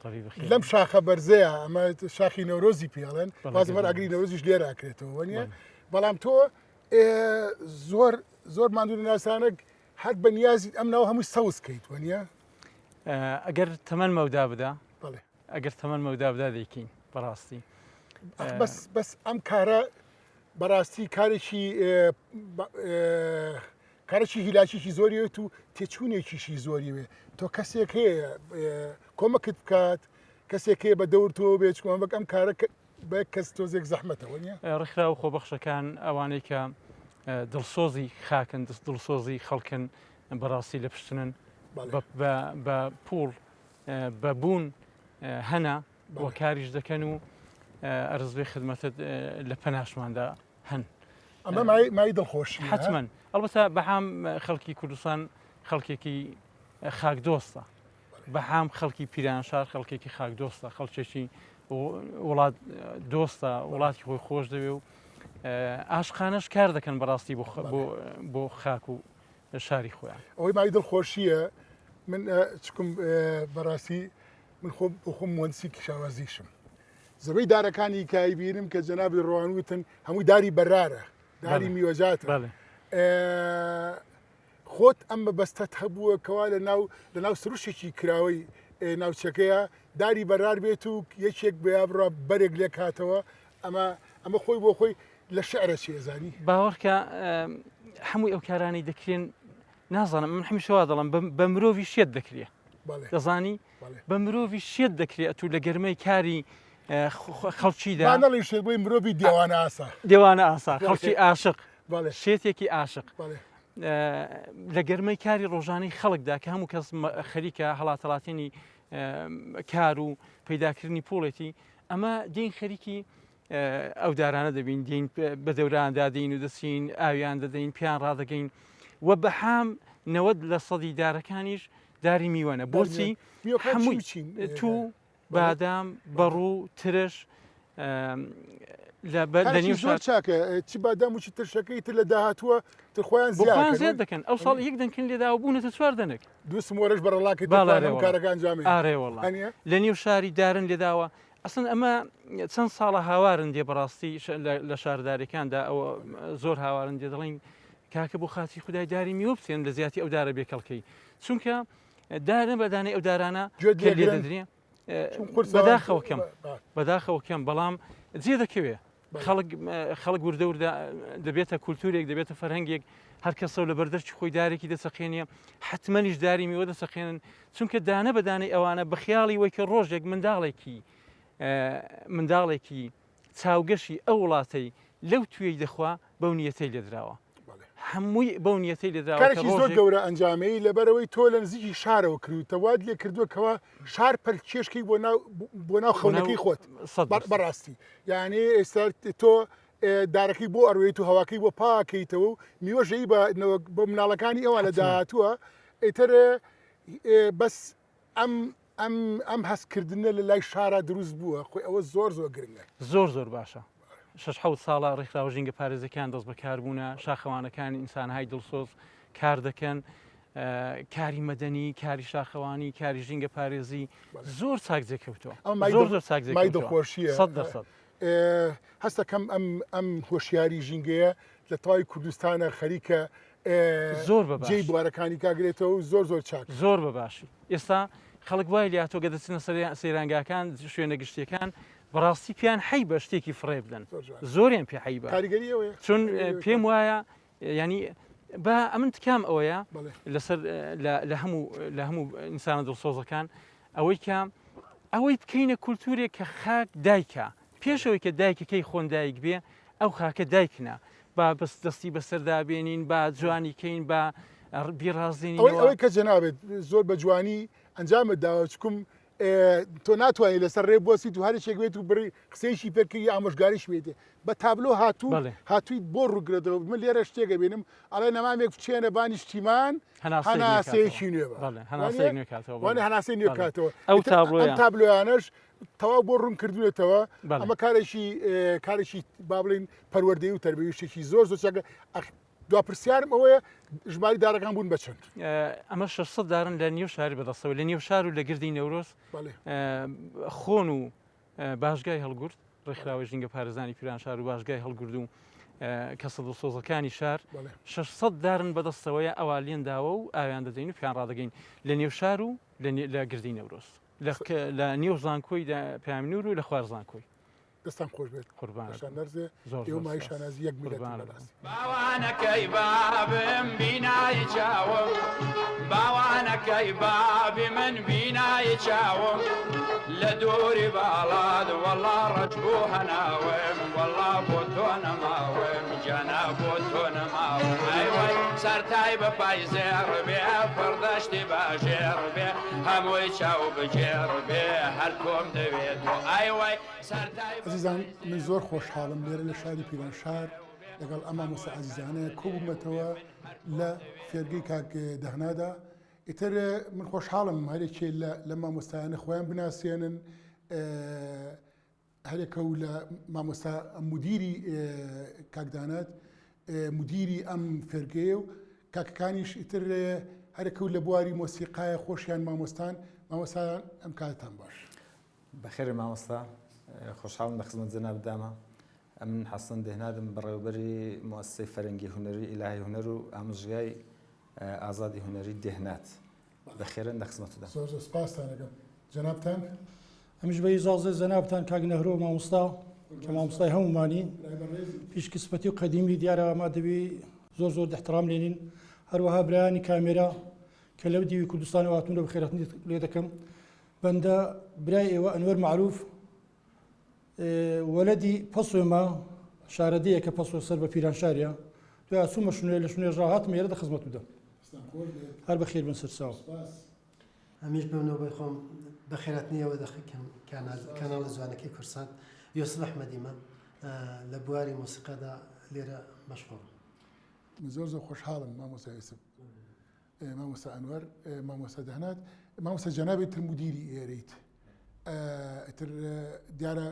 ڕەبی بەخێر لەم شاخە بەرزەیە ئەمە شاخی نەورۆزی پێڵێن بازمەر ئەگری نەورۆزیش لێرە ئەکرێتەوە وەنیە بەڵام تۆ زۆر زۆر ماندوو ناسانێک هەر بە نیازیت ئەم ناو هەمووی سەوز کەیت وەنیە؟ ئەگەر تەمەن مەودا بدا ئەگەر تەمەن مەودا بدا دەیکەین بەڕاستی بەس بەس ئەم کارە بەڕاستی کارێکی کارێکی هیلاکیی زۆریێت و تێچوونێکیشی زۆریوێ تۆ کەسێک هەیە کۆمەکت بکات کەسێک هەیە بە دەور تۆ بێت چکۆ بەک ئەم کارە بە کەس تۆزێک زەحمەتە وەنیە؟ ڕێکخراو خۆبەخشەکان ئەوانەی کە دڵسۆزی خاکن دەست دڵسۆزی خەڵکن بەڕاستی لە پشتنن بە پوڵ بە بوون هەنا بۆ کاریش دەکەن و ئەرز بێ خدمەتت لە پەناشماندا هەن. ئەمە مای دڵخۆشی حتمما ئەڵبەتە بەهام خەڵکی کوردستان خەڵکێکی خاک دۆستە بەعام خەڵکی پیرانشار خەڵکێکی خاک دۆستە، خەڵکێکی وڵات دۆستە، وڵاتی خۆی خۆش دەوێ و ئاشقانەش کار دەکەن بەڕاستی بۆ خاک و شاری خۆیان. ئەوەی مای دڵخۆشییە من چکم بەڕاستی من خۆم خۆم مهندسی کشاوەرزیشم زۆربەی دارەکانی کای بینم کە جەنابی ڕوان وتن هەمووی داری بەرارە داری میوەجاتە خۆت ئەم مەبەستەت هەبووە کەوا لە ناو لە ناو سروشێکی کراوەی ناوچەکەیە داری بەرار بێت و یەکێک بیا بڕا بەرێک لێ کاتەوە ئەمە ئەمە خۆی بۆ خۆی لە شعرە چی ئەزانی؟ باوەڕکە هەمووی ئەو کارانەی دەکرێن نازانم من هەمیشە وا دەڵێم بە مرۆڤی شێت دەکرێ دەزانی بە مرۆڤی شێت دەکرێت ئەتوو لە گەرمەی کاری خەڵکیدا نەڵی شێت بۆی مرۆڤی دێوانە ئاسا دێوانە ئاسا خەڵکی ئاشق شێتێکی ئاشق لە گەرمەی کاری ڕۆژانەی خەڵکدا کە هەموو کەس خەریکە هەڵاتەڵاتێنی کار و پەیداکردنی پوڵێتی ئەمە دین خەریکی ئەو دارانە دەبین دین بە دەوراندا دین و دەچین ئاویان دەدەین پیان ڕادەگەین و بەحام نەوەد لە سەدی دارەکانیش داری میوەنە بۆچی هەمووی تو بادام، بەڕوو، ترش لە بە لە نێو زۆر چاکە چ بادام و چ ترشەکەی تر لە داهاتووە تر خۆیان زیاد خۆیان زیاد دەکەن ئەو ساڵ یەک دەنکن لێداوە بوونەتە چوار دەنک دوو سمۆرەش بەڕەڵاکە باڵارێ کارەکە ئەنجامی ئارێ وەڵا لە نێو شاری دارن لێداوە ئەسڵەن ئەمە چەند ساڵە هاوارن دێ بەڕاستی لە شارداریەکاندا ئەوە زۆر هاوارن دێ دەڵێن کاکە بۆ خاتی خدای داری میوە بچێن لە زیاتی ئەو دارە بێکەڵکەی چونکە دارە بە دانەی ئەو دارانە گوێت لێ دەدرێ بەداخەوە کەم بەداخەوە کەم بەڵام جێ دەکەوێ خەڵک خەڵک وردە وردە دەبێتە کولتورێک دەبێتە فەرهەنگێک هەر کەسەو لە بەردەرکی خۆی دارێکی دەچەقێنێ حتممەنیش داری میوە دەچەقێنن چونکە دانە بەدانەی ئەوانە بەخیاڵی وەی کە ڕۆژێک منداڵێکی منداڵێکی چاوگەشی ئەو وڵاتەی لەو توێی دەخوا بەو نیەتەی لێدراوە هەمووی بەو نیەتەی لێدراوە کارێکی زۆر گەورە ئەنجامەی لەبەرەوەی تۆ لە نزیکی شارەوە کردوتە وات لێ کردووە کەوا شار پەلکێشکەی بۆ ناو بۆ ناو خەونەکەی خۆت بەڕاستی یعنی ئێستا تۆ دارەکەی بۆ ئەڕوێت و هەواکەی بۆ پاکەیتەوە و میوەژەی بە بۆ مناڵەکانی ئەوان لە داهاتووە ئیتر بەس ئەم ئەم ئەم هەست کردنە لە لای شارا دروست بووە خۆی ئەوە زۆر زۆر گرنگە. زۆر زۆر باشە شەش حەوت ساڵە ڕێکخراوە ژینگە پارێزەکان دەست بەکار بوونە شاخەوانەکانی ئینسانهای دڵسۆز کار دەکەن کاری مەدەنی کاری شاخەوانی کاری ژینگە پارێزی زۆر چاک جێکەوتەوە زۆر زۆر چاک مای دڵخۆشیە 100% هەستەکەم ئەم ئەم هۆشیاری ژینگەیە لە تەواوی کوردستانە خەریکە زۆر بە جێی بوارەکانی کاگرێتەوە و زۆر زۆر چاک زۆر بە باشی ئێستا خەڵک وای لاتۆ گە دەچنە سەر سەیرانگاکان شوێنە گشتیەکان بەڕاستی پێیان حەی بە شتێکی فڕێ بدەن زۆریان پێ حەی بە کاریگەری ئەوەیە چون پێم وایە ینی با ئەمن تکام ئەوەیە لەسەر لە هەموو لە هەموو ئینسانە دڵسۆزەکان ئەوەی کە ئەوەی بکەینە کولتورێک کە خاک دایکە پێشەوەی کە دایکەکەی خۆن دایک بێ ئەو خاکە دایکنە با بەس دەستی بەسەردا بێنین با جوانی کەین با بیڕازێنین ئەوەی کە جەنابت زۆر بە جوانی ئەنجامت داوە چکم. تۆ ناتوانانی لەسەر ڕێ بۆسیت و هەرشێک بێت و بڕی قسەیەکی پێکردی ئامۆژگاریش بێت بە تابلۆ هاتوو هاتوویت بۆ ڕووگرێتەوە من لێرە شتێکە بینم ئەڵێ نەمامێک بچێنە با نیشتیمان هەناسەیەکی نوێ بە وانە هەناسەی نوێ کاتەوە ئەو تابلۆیە تابلۆیانەش تەواو بۆ ڕوون کردوێتەوە ئەمە کارێکی کارێکی با بڵین پەروەردەی و تربیشتێکی زۆر زۆر چاکە دوا پرسیارم ئەوەیە ژماری دارەکان بوون بە چەند؟ ئەمە 600 دارن لە نێو شاری بەدەستەوە لە نێو شار و لە گردی نەورۆز خۆن و باشگای هەڵگورد ڕێکخراوەی ژینگە پارێزانی پیرانشار و باشگای هەڵگورد و کەسە دڵسۆزەکانی شار 600 دارن بەدەستەوەیە ئەوە لێن داوە و ئاویان دەدەین و پیان ڕادەگەین لە نێو شار و لە گردی نەورۆز لە نێو زانکۆی پامنور و لە خوار زانکۆی. دەستان خۆش بێت قوربانت دەستان نەرزێ زۆر ئێوە زۆر مایەی سوپاس شانازی یەک میللەتن قوربانت بەڕاستی. بم. باوانەکەی بابم بینای چاوم باوانەکەی بابی من بینای چاوم لە دووری باڵات وەڵا ڕەش بوو هەناوم وەڵا بۆ تۆ نەماوم جانا بۆ تۆ نەماوم ئەی وەی سەرتای بە پای زێڕ بێ پڕ دەشتی باژێڕ بێ هەمووی چاو بگێڕ بێ هەر تۆم دەوێ تۆ ئەی وەی ئەزیزان من زۆر خۆشحاڵم لێرە لە شاری پیرانشار لەگەڵ ئەم مامۆستا ئازیزانە کۆبوومەتەوە لە فێرگەی کاک دەهنادا ئیتر من خۆشحاڵم هەرێکێ لە لە مامۆستایانە خۆیان بناسێنن هەرێکە و لە مامۆستا مدیری کاکدانات مدیری ئەم فێرگەیە و کاکەکانیش ئیتر هەرەکە و لە بواری مۆسیقایە خۆشیان مامۆستان مامۆستایان ئەم کاتتان باش. بەخێربێی مامۆستا، خۆشحاڵم لە خزمەت جەنابتدامە. ئەمن حەسەن دێهنادم، بەڕێوەبەری موئەسسەی فەرەنگی هونەری ئیلاهەی هونەر و ئامۆژگای ئازادی هونەری دێهناد. بەخێرن لە خزمەتتدام. زۆر زۆر سپاستان ئەکەم. جەنابتان؟ ئەمیش بە ئیجازەی جەنابتان کاک نەهرۆ مامۆستا کە مامۆستای هەموومانی پیشکسپەتی و قەدیمی دیارە ئەمە دەبی زۆر زۆر ئیحترام لێنین هەروەها برایانی کامێرا کە لەو دیوی کوردستانەوە هاتوون لە بەخێرهاتنی لێ دەکەم بەندە برای ئێوە ئەنوەر مەعروف وەلەدی پەسۆمە شارەدێیەکە پەسۆ سەر بە پیرانشاریە دوای چوومە شنۆ لە شنۆێش ڕا هاتم ئێرە دە خزمەت بدەم هەر بەخێر بن سەرچاو. ئەمیش بەم نۆبەی خۆم بەخێراتنی ئێوە دەکەم کاناڵە جوانەکەی کوردسات یوسف ئەحمەدیمە لە بواری مۆسیقادا لێرە مەشغوڵم. من زۆر زۆر خۆشحاڵم مامۆستا یوسف. مامۆستا ئەنوەر مامۆستا دەهنات مامۆستا جەنابی تر مدیری ئێرەیت ئیتر دیارە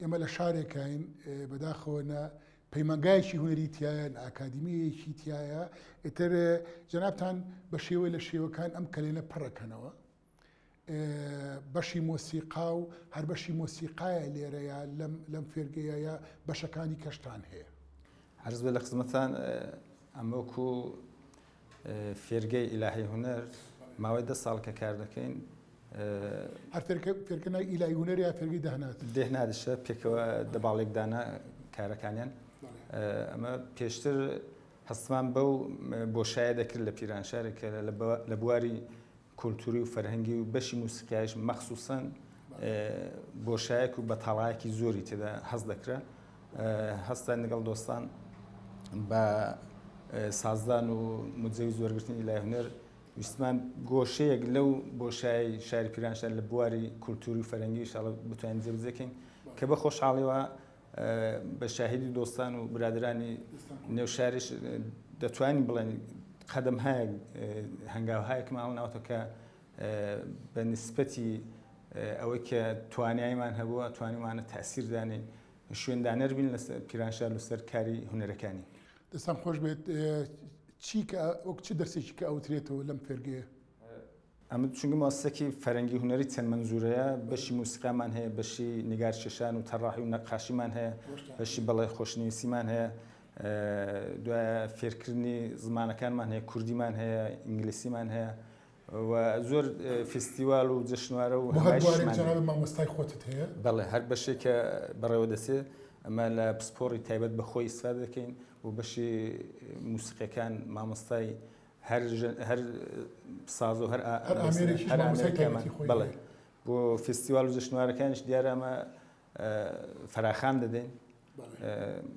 ئێمە لە شارێکین بەداخەوە نە پەیمانگایەکی هونەری تایە لە ئاکادمیەکی تایە ئیتر جەنابتان بە شێوەی لە شێوەکان ئەم کەلێنە پڕەکەنەوە بەشی مۆسیقا و هەر بەشی مۆسیقایە لێرەیە لەم لەم فێرگەیە یا بەشەکانی کەشتان هەیە عرض بێ لە خزمەتان ئەمە وەکو فێرگەی ئیلاهی هونەر ماوەی دە ساڵ کە کار دەکەین. هەر فێرگە ناوی ئیلاهی هونەر یا فێرگەی دەهنات؟ دێهنادشە پێکەوە دەباڵێکدانە کارەکانیان. ئەمە پێشتر هەستمان بەو بۆشایە دەکرد لە پیرانشارێک کە لە بواری کولتوری و فەرهەنگی و بەشی موسیقیایش مەخسوسەن بۆشایەک و بەتاڵایەکی زۆری تێدا هەست دەکرا هەستان لەگەڵ دۆستان بە سازدان و مجەویز وەرگرتنی لای هونەر ویستمان گۆشەیەک لەو بۆشایی شاری پیرانشار لە بواری کولتوری و فەرەنگی شاڵە بتوانین جێبەجێکەین کە بە خۆشحاڵیەوە بە شاهیدی دۆستان و برادرانی نێو شاریش دەتوانین بڵێن قەدەم هایەک هەنگاوهایەکمان هەڵناوەتەوە کە بە نسبەتی ئەوەی کە توانایمان هەبووە توانیمانە تاسیر دانین شوێندانەر بین لەسەر پیرانشار لەسەر کاری هونەرەکانی. دەستان خۆش بێت چی کە وەک چ دەرسێکی کە ئەوترێتەوە لەم فێرگەیە؟ ئەمە چونکە موسسەکی فەرەنگی هونەری چەند مەنزورەیە، بەشی موسیقامان هەیە، بەشی نیگارکێشان و تەڕاحی و نەقاشیمان هەیە، بەشی بەڵێ خۆشنویسیمان هەیە، دوایە فێرکردنی زمانەکانمان هەیە، کوردیمان هەیە، ئینگلیسیمان هەیە و زۆر فستیوال و جەشنوارە و بۆ هەر بوارێک جەنابت مامۆستای خۆتت هەیە؟ بەڵێ هەر بەشێک کە بەڕێوە دەچێت ئەمە لە پسپۆڕی تایبەت بە خۆی ئیسفادە دەکەین و بەشی موسیقیەکان مامۆستای هەر هەر ساز و هەر هەر ئامێرێکیش هەر مامۆستای ئامێرێکمان تایبەتی خۆی بەڵێ هەیە. بۆ فستیوال و جەشنوارەکانیش دیارە ئەمە فەراخان دەدەین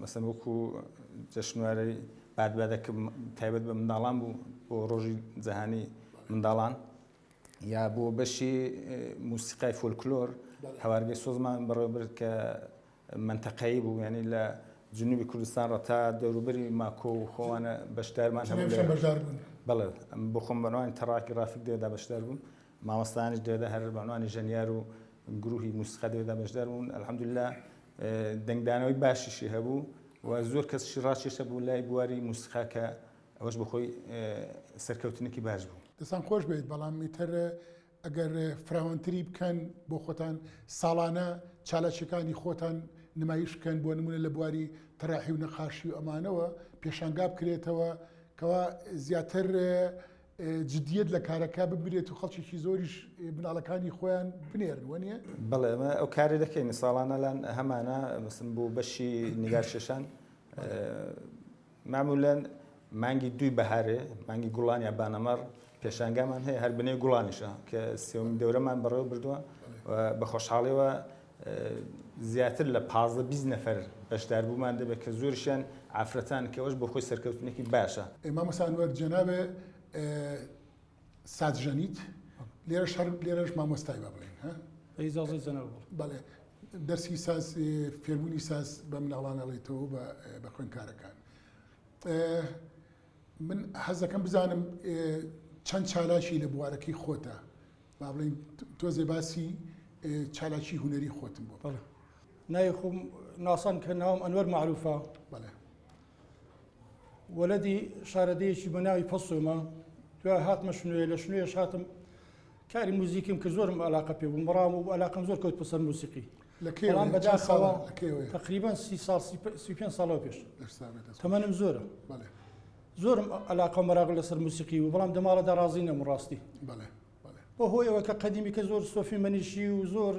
مەسەن وەکو جەشنوارەی بادبادە کە تایبەت بە منداڵان بوو بۆ ڕۆژی جەهانی منداڵان. یا بۆ بەشی موسیقای فۆلکلۆر هەوارگەی سۆزمان بەڕێوەبرد کە مەنتەقەیی بوو یعنی لە جنوبی کوردستان ڕە تا دەوروبەری ماکۆ و خۆوانە بەشدارمان هەبوو جنابیشان بەشدار بوون؟ بەڵێ بۆ خۆم بەنوانی تەڕاکی ڕافیک دەوێدا بەشدار بووم مامۆستایانیش دەوێدا هەر بەنوانی ژەنیار و گروهی موسیقا دەوێدا بەشدار بوون الحمدلله دەنگدانەوەی باشیشی هەبوو و زۆر کەسیشی ڕاکێشە بوو لای بواری موسیقا کە ئەوەش بەخۆی سەرکەوتنێکی باش بوو. دەستان خۆش بێت بەڵام ئیتر ئەگەر فراوانتری بکەن بۆ خۆتان ساڵانە چالاکیەکانی خۆتان نمایش بکەن بۆ نمونە لە بواری تەراحی و نەقاشی و ئەمانەوە پێشانگا بکرێتەوە کەوا زیاتر جدیت لە کارەکە ببرێت و خەڵکێکی زۆریش مناڵەکانی خۆیان بنێرن وەنیە؟ بەڵێ ئەمە ئەو کارە دەکەین ساڵانە لان هەمانە مەسن بۆ بەشی نیگارکێشان مەعمولەن مانگی دووی بەهارێ، مانگی گوڵان یا بانەمەڕ پێشانگامان هەیە، هەر بنەی گوڵانیشە کە سێوەمین دەورەمان بەڕێوە بردووە و بە خۆشحاڵیەوە زیاتر لە 15 20 نەفەر بەشداربوومان دەبێت کە زۆرشیان ئافرەتان کە ئەوەش بۆ خۆی سەرکەوتنێکی باشە. مامۆستا ئەنوەر جەنابێ سازژەنیت لێرەش هەر لێرەش مامۆستای با بڵێین ها؟ بە ئیجازەی جەناب بەڵێ دەرسی ساز فێربوونی ساز بە مناڵان ئەڵێتەوە بە خوێندکارەکان من حەزەکەم بزانم چەند چالاکی لە بوارەکەی خۆتە با بڵین تۆزێ باسی چالاکی هوەری خۆتم بۆ بەڵێ ناوی خۆم ناسان کە ناوم ئەنوەر معروفە بەڵێ وەلەدی شارەدێیەکی بە ناوی پەسۆمە دوای هاتمە شنۆیە لە شنۆیەش هاتم کاری موزیکم کرد زۆرم ئەلاقە پێ بوو مەڕام و ئەلاقم زۆر کەوت بەسەر موسیقی لە کەیەوە بەڵام چەند بەداخەوە ساڵە لە کەیەوەیە تقریبا سی ساڵ سی پێنج ساڵەوە پێش دەرسا بێت دەست خۆش. تەمەنم زۆرە بەڵێ زۆرم ئەلاقە و مەراق لەسەر موسیقی بوو بەڵام دەماڵەدا ڕازی نەبووم ڕاستی بەڵێ بەڵێ بۆ هۆی ئەوە کە قەدیمی کە زۆر سۆفی مەنیشی و زۆر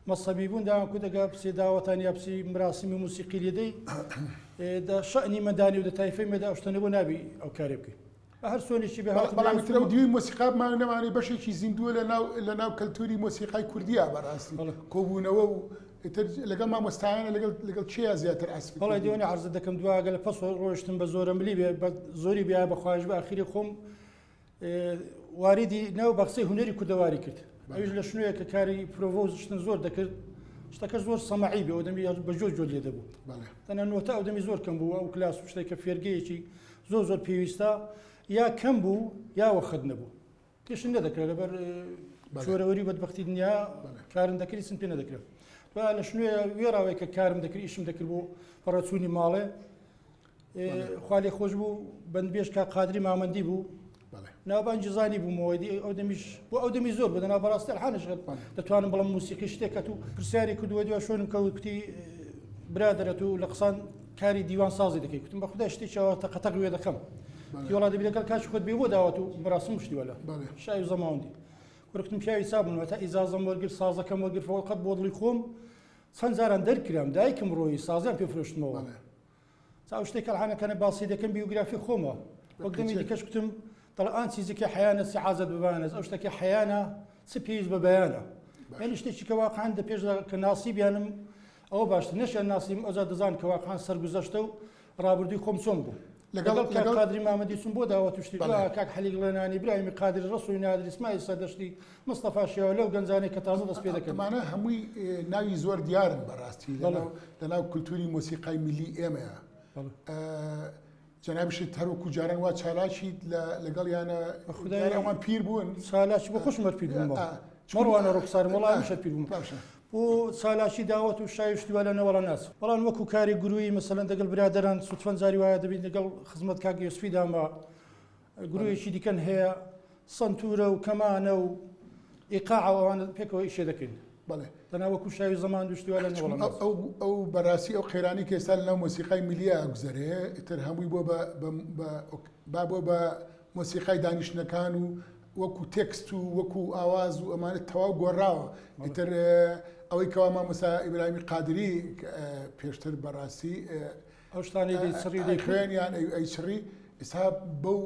مەسەبی بوون داوان کو دەگا بچێ داوەتان یا بچی مراسمی موسیقی لێدەی دە شەئنی مەدانی و دە تایفەی مەدا ئەو شتە نەبوو نابی ئەو کارێ بکەی بە هەر سۆنێکی بێ هاتم بەڵام لای ئیتر ئەو دیوی مۆسیقا بمانە نەمانەی بەشێکی زیندووە لە ناو لە ناو کەلتوری مۆسیقای کوردیا بەڕاستی بەڵێ. کۆبوونەوە و ئیتر لەگەڵ مامۆستایانە لەگەڵ لەگەڵ کێیا زیاتر عەزفت بەڵێ کردووە؟ دیوەنی عەرزت دەکەم دوا ئەگەر لە پەس ڕۆیشتم بە زۆرە ملی بێ بە زۆری بێ بە خواهش بە ئاخیری خۆم واریدی ناو باخچەی هونەری کوردەواری کرد ئەویش لە شنۆیە کە کاری پرۆڤۆ و شتن زۆر دەکرد شتەکە زۆر سەماعی بێ ئەو دەمی بە جۆر جۆر لێ دەبوو تەنە نۆتە ئەو دەمی زۆر کەم بوو ئەو کلاس و شتێک کە فێرگەیەکی زۆر زۆر پێویستە یا کەم بوو یا وەخت نەبوو پێشن نەدەکرا لەبەر چۆرەوەری بەدبختی دنیا کارم دەکرد سم پێ نەدەکرا لە شنوێ وێراوەی کە کارم دەکرد ئیشم دەکرد بۆ پەڕەچوونی ماڵێ خوا لێ خۆش بوو بەندبێژ کاک قادری مامەندی بوو ناوبانگی زانی بوومەوە ئەو دەمیش بۆ ئەو دەمی زۆر بوو دەنا بەڕاستی الحانش دەتوانم بڵم موسیقی شتێک کە تو پرسیاری کردووە دوا شوێنم کەوت کوتی برادەرە تو لە قسان کاری دیوان سازی دەکەی کوتم بە خودای شتێکی ئەوە تەقەتەق وێ دەکەم وڵا دەبی لەگەڵ کاچ خۆت بێ بۆ داوەت و مراسم شتی وەلا شای و زەماوەندی کوڕکتم پیاوی سابوون تا ئیجازەم وەرگر سازەکەم وەرگر فەقەت بۆ دڵی خۆم چەند جاران دەرکرام دایکم ڕۆیی سازیان پێ فرۆشتمەوە جا ئەو شتەی کە الحانە کەنە باسی دەکەم بیوگرافی خۆمە وەک دەمی دیکەش کوتم دەڵێ آن چیزی که حیانە چه حاجت به بیان است ئەو شتە کە حیانە چ پێویست بە بەیانە یعنی شتێکی کە واقعا دە پێشدا کە ناسیبیانم ئەوە باشتر نەشیان ناسیم ئەوجا دەزان کە واقعا سەرگوزەشتە و ڕابردووی خۆم چۆن بوو لەگەڵ کاک قادری مامەدی چوون بۆ داوەت و شتی بەڵێ کاک حەلی گڵێنانی براهیمی قادری ڕەسووی نادری ئیسماعیل سەردەشتی مستەفا شێوە لەو گەنجانەی کە تازە دەست پێ دەکەن. ئەمانە هەمووی ناوی زۆر دیارن بەڕاستی لەناو کولتوری مۆسیقای میللی ئێمەیە. جەنابیشت هەر وەکو جاران وا چالاکیت لەگەڵیانە خودای ئەوان پیر بوون. چالاکی بۆ خۆشم هەر پیر بووم. مەڕوانە ڕوخسارم وەڵا منیش هەر پیر بووم. بۆ چالاکی داوەت و شای و شتی وا لە نەوەڵا ناچم. بەڵام وەکو کاری گروویی مەسەلەن دەگەڵ برادەران سوتفەن جاری وایە دەبین دەگەڵ خزمەت کاک یوسفی دامە گروویەکی دیکەن هەیە سەنتورە و کەمانە و ئیقاع و ئەوانە پێکەوە ئیشێ دەکەین. بەڵێ. تەنها وەکو شای و زەمان و شتی وا لە نەوەڵا ناچم. ئەو ئەو بەڕاستی ئەو قەیرانەی کە ئێستا لەناو مۆسیقای میللییا ئەگوزەرێ ئیتر هەمووی بۆ بە بە بە با بۆ بە مۆسیقای دانیشتنەکان و وەکو تێکست و وەکو ئاواز و ئەمانە تەواو گۆڕاوە ئیتر ئەوەی کەوا مامۆستا ئیبراهیمی قادری پێشتر بەڕاستی ئەو شتانەی دەیچڕی و خوێن یان ئەیچڕی ئێستا بەو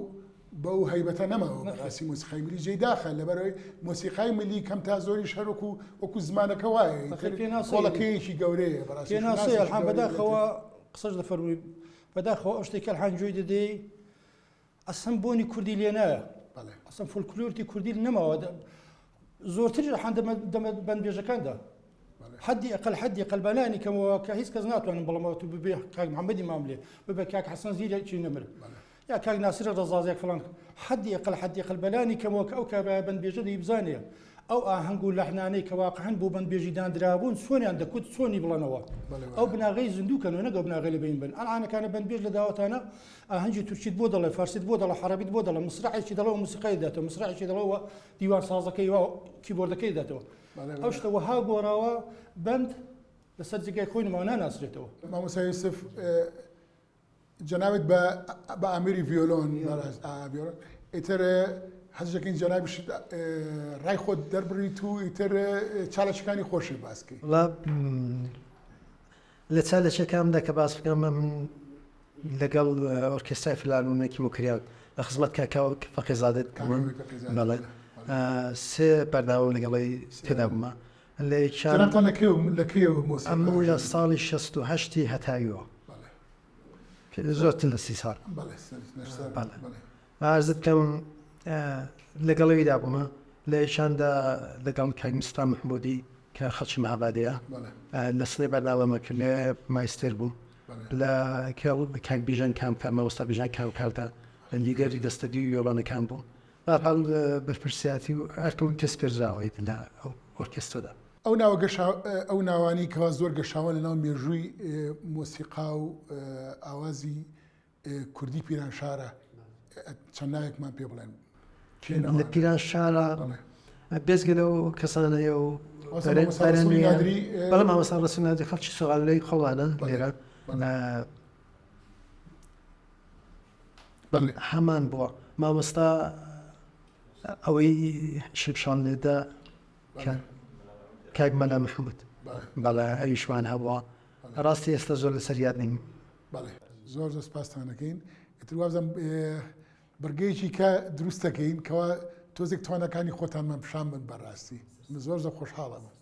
بەو هەیبەتە نەماوە بەڕاستی مۆسیقای ملی جێی داخە لەبەرەوەی مۆسیقای ملی کەم تا زۆریش هەروەکو وەکو زمانەکە وایە کۆڵەکەیەکی گەورەیە بەڕاستی پێناسەیە الحان بەداخەوە قسەش دەفەرمووی بەداخەوە ئەو شتێک الحان گوێی دەدەی ئەسڵەن بۆنی کوردی لێ نایە ئەسڵەن فۆلکلۆرتی کوردی نەماوە. زۆرتریش ئەحان دەمە دەمە بەندبێژەکاندا حەدی ئەقل حەدی ئەقل بەلانی کەمەوە کە هیچ کەس ناتوانم بڵێمەوە تو ببێ کاک محەممەدی ماملێ ببێ کاک حەسەن زیرەکی نەمر یا کاک ناسر ڕەزازێک فڵان حەدی ئەقل حەدی ئەقل بەلانی کەمەوە کە ئەو کابرای بەندبێژە دەی بزانێ ئەو ئاهەنگ و لەحنانەی کە واقعەن بۆ بەندبێژی داندرابوون چۆنیان دەکوت چۆنی بڵێنەوە ئەو بناغەی زیندوو کەنەوە نەک ئەو بناغەی لە بەین بن ئەلعانەکانە بەندبێژ لە داوەتانە ئاهەنگی تورکیت بۆ دەڵێ فارسیت بۆ دەڵێ عەرەبیت بۆ دەڵێ مسرعێکی دەڵێ و موسیقای دەداتەوە مسرعێکی دەڵێ و دیوان سازەکەی و کیبۆردەکەی دەداتەوە ئەو شتە وەها گۆڕاوە بەند لەسەر جێگای خۆی نەماوە ناناسرێتەوە. مامۆستا یوسف جەنابت بە بە ئامێری ڤیۆلۆن ڤیۆلۆن ئیتر حەز دەکەین جەنابیشت ڕای خۆت دەربڕیت و ئیتر چالاکیەکانی خۆشی باس کەی. وەڵا لە چالاکیەکانمدا کە باس بکەم من لەگەڵ ئۆرکێسترای فلارمۆنیکی موکریان لە خزمەت کاک کاوە فەقێزادە بووم بەڵێ سێ بەرنامەم لەگەڵی تێدا بوومە لە یەکیان جەنابتان لە کەی لە کەیەوە مۆسیقا ئەمە لە ساڵی 68 هەتاویەوە زۆرتر لە 30 ساڵ بەڵێ بەڵێ عەرزت بکەم لەگەڵ ئەویدا بوومە لە یەکیاندا لەگەڵ کاک مستەفا مەحموودی کە خەڵکی مەهابادەیە لە سنەی بەرنامەمە کرد لێ مایستێر بووم لە کێڵ کاک بیژەن کامکار مامۆستا بیژەن کامکاردا لیدەری دەستە دووی وێڵانەکان بووم بەهەرحاڵ بەرپرسیاتی و ئەرکم پێ سپێردراوە لە ئەو ئۆرکێسترەدا. ئەو ناوە گەشا ئەو ناوانەی کەوا زۆر گەشاوەن لەناو مێژووی مۆسیقا و ئاوازی کوردی پیرانشارە چەند ناوێکمان پێ بڵێن لە پیرانشارە بێزگە لەو کەسانەیە و بەڵام مامۆستا ڕەسوڵ نادری خەڵکی سۆرانلەی خۆمانە لێرە هەمان بووە مامۆستا ئەوەی شمشان لێدا کاک مەلا محمود بەڵێ ئەویشمان هەبووە ڕاستی ئێستا زۆر لەسەر یاد نیم بەڵێ زۆر زۆر سپاستان دەکەین ئیتر وابزانم بڕگەیەکی کە دروست دەکەین کەوا تۆزێک توانەکانی خۆتانمان پیشان بن بەڕاستی من زۆر زۆر خۆشحاڵە بووم.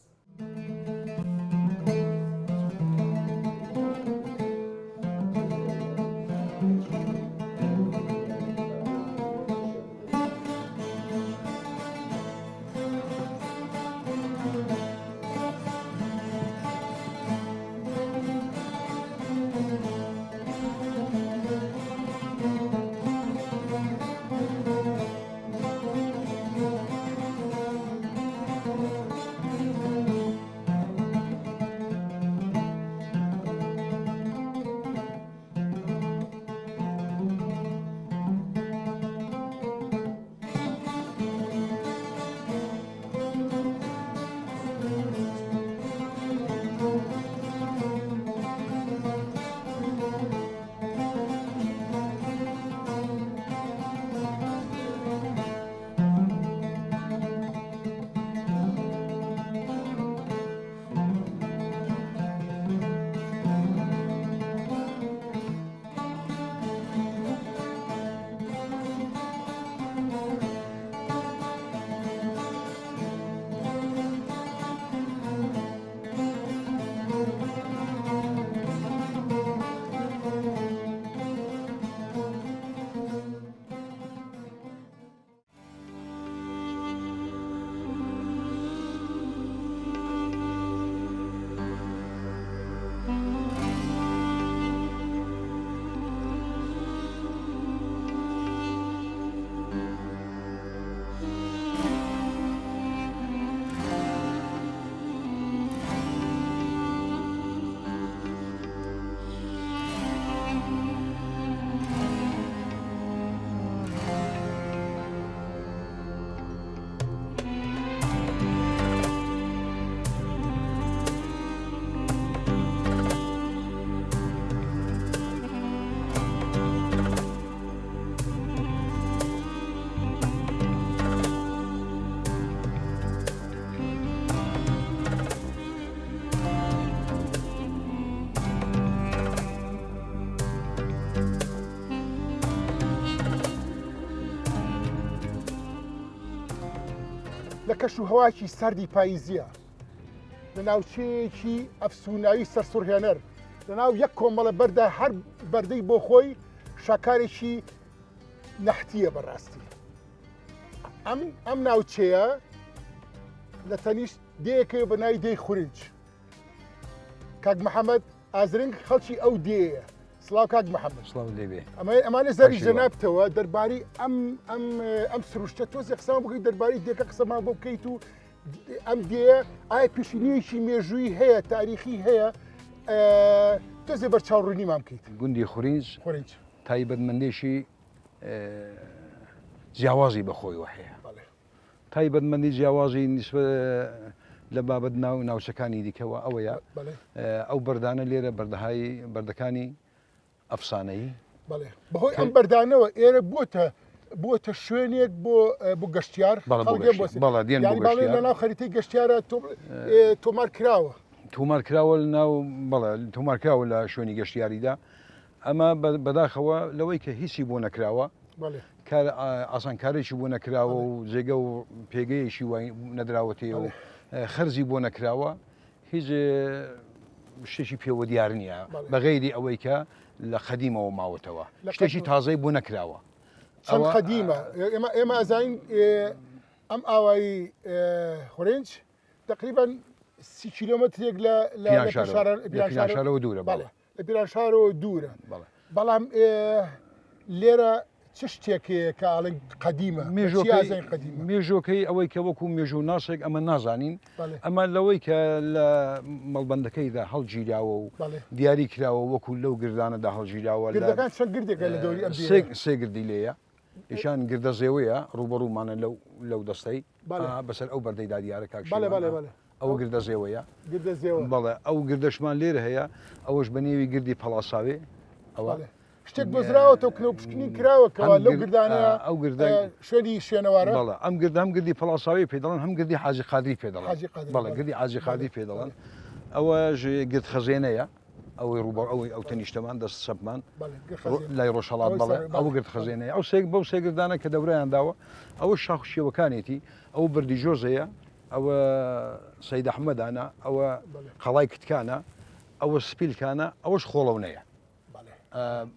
لە کەش و هەواکی سەردی پاییزیە لە ناوچەیەکی ئەفسوناوی سەرسوڕهێنەر لە ناو یەک کۆمەڵە بەردا هەر بەردەی بۆ خۆی شاکارێکی نەحتیە بەڕاستی ئەم ئەم ناوچەیە. لە تەنیشت دێیەکەوە بە ناوی دێی خورنج. کاک محەممەد ئازرنگ خەڵکی ئەو دێیە. سڵاو کاک محەممەد. سڵاو لێ بێ. ئەمە ئەمانە زاری جەنابتەوە دەربارەی ئەم ئەم ئەم سروشتە تۆزێ قسەمان بکەیت دەربارەی دێکە قسەمان بۆ بکەیت و ئەم دێیە ئایا پێشینەیەکی مێژووی هەیە تاریخی هەیە تۆزێ بەرچاو ڕوونیمان بکەیت. گوندی خورینج خورینج تایبەتمەندێکی جیاوازی بە خۆیەوە هەیە. تایبەتمەندی جیاوازی نیسبە لە بابەت ناو ناوچەکانی دیکەوە ئەوەیە ئەو بەردانە لێرە بەردەهای بەردەکانی ئەفسانەیی بەهۆی ئەم بەردانەوە ئێرە بۆتە بۆتە شوێنێک بۆ بۆ گەشتیار لەناو خەریتەی گەشتیارە تۆمار کراوە تۆمار کراوە ناو بەڵێ تۆمار کراوە لە شوێنی گەشتیاریدا ئەمە بەداخەوە لەوەی کە هیچی بۆ نەکراوە کار ئاسانکارێکی بۆ نەکراوە و جێگە و پێگەیەکی وای نەدراوەتێ و خەرجی بۆ نەکراوە هیچ شتێکی پێوە دیار نییە بە غەیری ئەوەی کە لە قەدیمەوە ماوەتەوە شتێکی تازەی بۆ نەکراوە چەند قەدیمە ئێمە ئێمە ئەزانین ئەم ئاوایی خورنج تقریبا سی کیلۆمەترێک لە لە پیرانشارەوە دوورە بەڵێ لە پیرانشارەوە دوورە بەڵام لێرە چ شتێک هەیە کە ئاڵێن قەدیمە مێژۆکەی ئەوەی کە وەکو مێژوو ناسێک ئەمە نازانین ئەمە لەوەی کە لە مەڵبندەکەیدا هەڵگیراوە و دیاری کراوە وەکو لەو گردانەدا هەڵگیراوە چەند گردێکە لە دەوری سێ گردی لێیە ئیشان گردە زێوەیە ڕوبەڕوومانە لەو لەو دەستەی بەسەر ئەو بەردەیدا دیارە کاک ئەوە گردە زێوەیە بەڵێ ئەو گردەشمان لێرە هەیە ئەوەش بە نێوی گردی پەڵاساوێ ئەوە شتێک دۆزراوەتەوە کنە و پشکنین کراوە کەوا لەو گردانە ئەو گردە شوێنی شوێنەوارە بەڵێ ئەم گردە هەم گردی پەڵاساوی پێ دەڵێن هەم گردی حاجی قادری پێ دەڵێن بەڵێ گردی حاجی قادری پێ دەڵێن ئەوەش گرد خەزێنەیە ئەوەی ڕووبەڕ ئەوەی ئەو تەنیشتەمان دەست چەپمان لای ڕۆژهەڵات بەڵێ ئەو گرد خەزێنەیە ئەو سێک بەو سێگردانە کە دەورەیان داوە ئەوە شاخ و شێوەکانێتی ئەو بردی جۆزەیە ئەوە سەید ئەحمەدانە ئەوە قەڵای کتکانە ئەوە سپیلکانە ئەوەش خۆڵەونەیە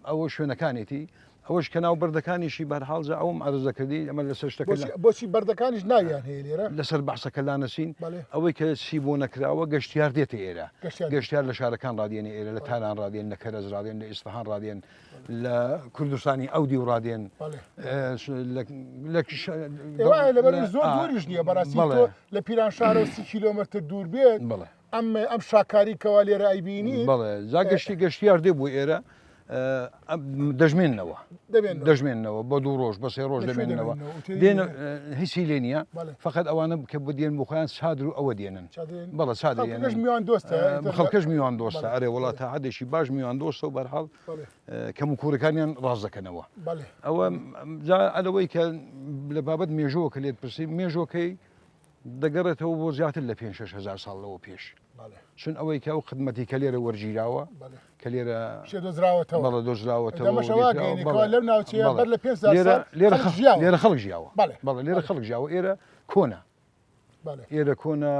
ئەوە شوێنەکانێتی ئەوەش کە ناو بەردەکانیشی بەرحاڵ جا ئەوم عەرز دەکردی ئەمە لەسەر شتەکە بۆچی بەردەکانیش ناویان هەیە لێرە لەسەر بەحسەکە لانەچین ئەوەی کە چی بۆ نەکراوە گەشتیار دێتە ئێرە گەشتیار لە شارەکان ڕادێنێ ئێرە لە تاران ڕادێن لە کەرەج ڕادێن لە ئیسفهان ڕادێن لە کوردستانی ئەو دیو ڕادێن لەبەر زۆر دووریش نییە بەڕاستی لە پیرانشارەوە سی کیلۆمەتر دوور بێت ئەم ئەم شاکاری کەوا لێرە ئەیبینی بەڵێ جا گەشتی گەشتیار دێ بۆ ئێرە دەژمێنەوە دەژمێنەوە بۆ دوو ڕۆژ بە سێ ڕۆژ دەمێنەوە دێن هیچی لێ نییە فقط ئەوانە کە بدێن بۆ خۆیان چادر و ئەوە دێنن بەڵە چادر میوان دۆستە خەڵکەش میوان دۆستە ئەرێ وڵات تا حدێکی باش میوان دۆستە و بەرحاڵ کەم و کوڕەکانیان ڕاست دەکەنەوە ئەوە ئەلەوەی کە لە بابەت مێژووە کە لێت پرسی مێژۆکەی دەگەڕێتەوە بۆ زیاتر لە پێنج شەش هەزار ساڵ لەوە پێش چون ئەوەی کە ئەو خدمەتی کە لێرە وەرگیراوە کە لێرە شێ دۆزراوەتەوە بەڵێ دۆزراوەتەوە ئەمەش وا گەیەنێ کەوا لەو ناوچەیە بەر لە 5000 لێرە ساڵ لێرە خەڵک خەڵک ژیاوە لێرە خەڵک ژیاوە بەڵێ بەڵێ لێرە خەڵک ژیاوە ئێرە کۆنە بەڵێ ئێرە کۆنە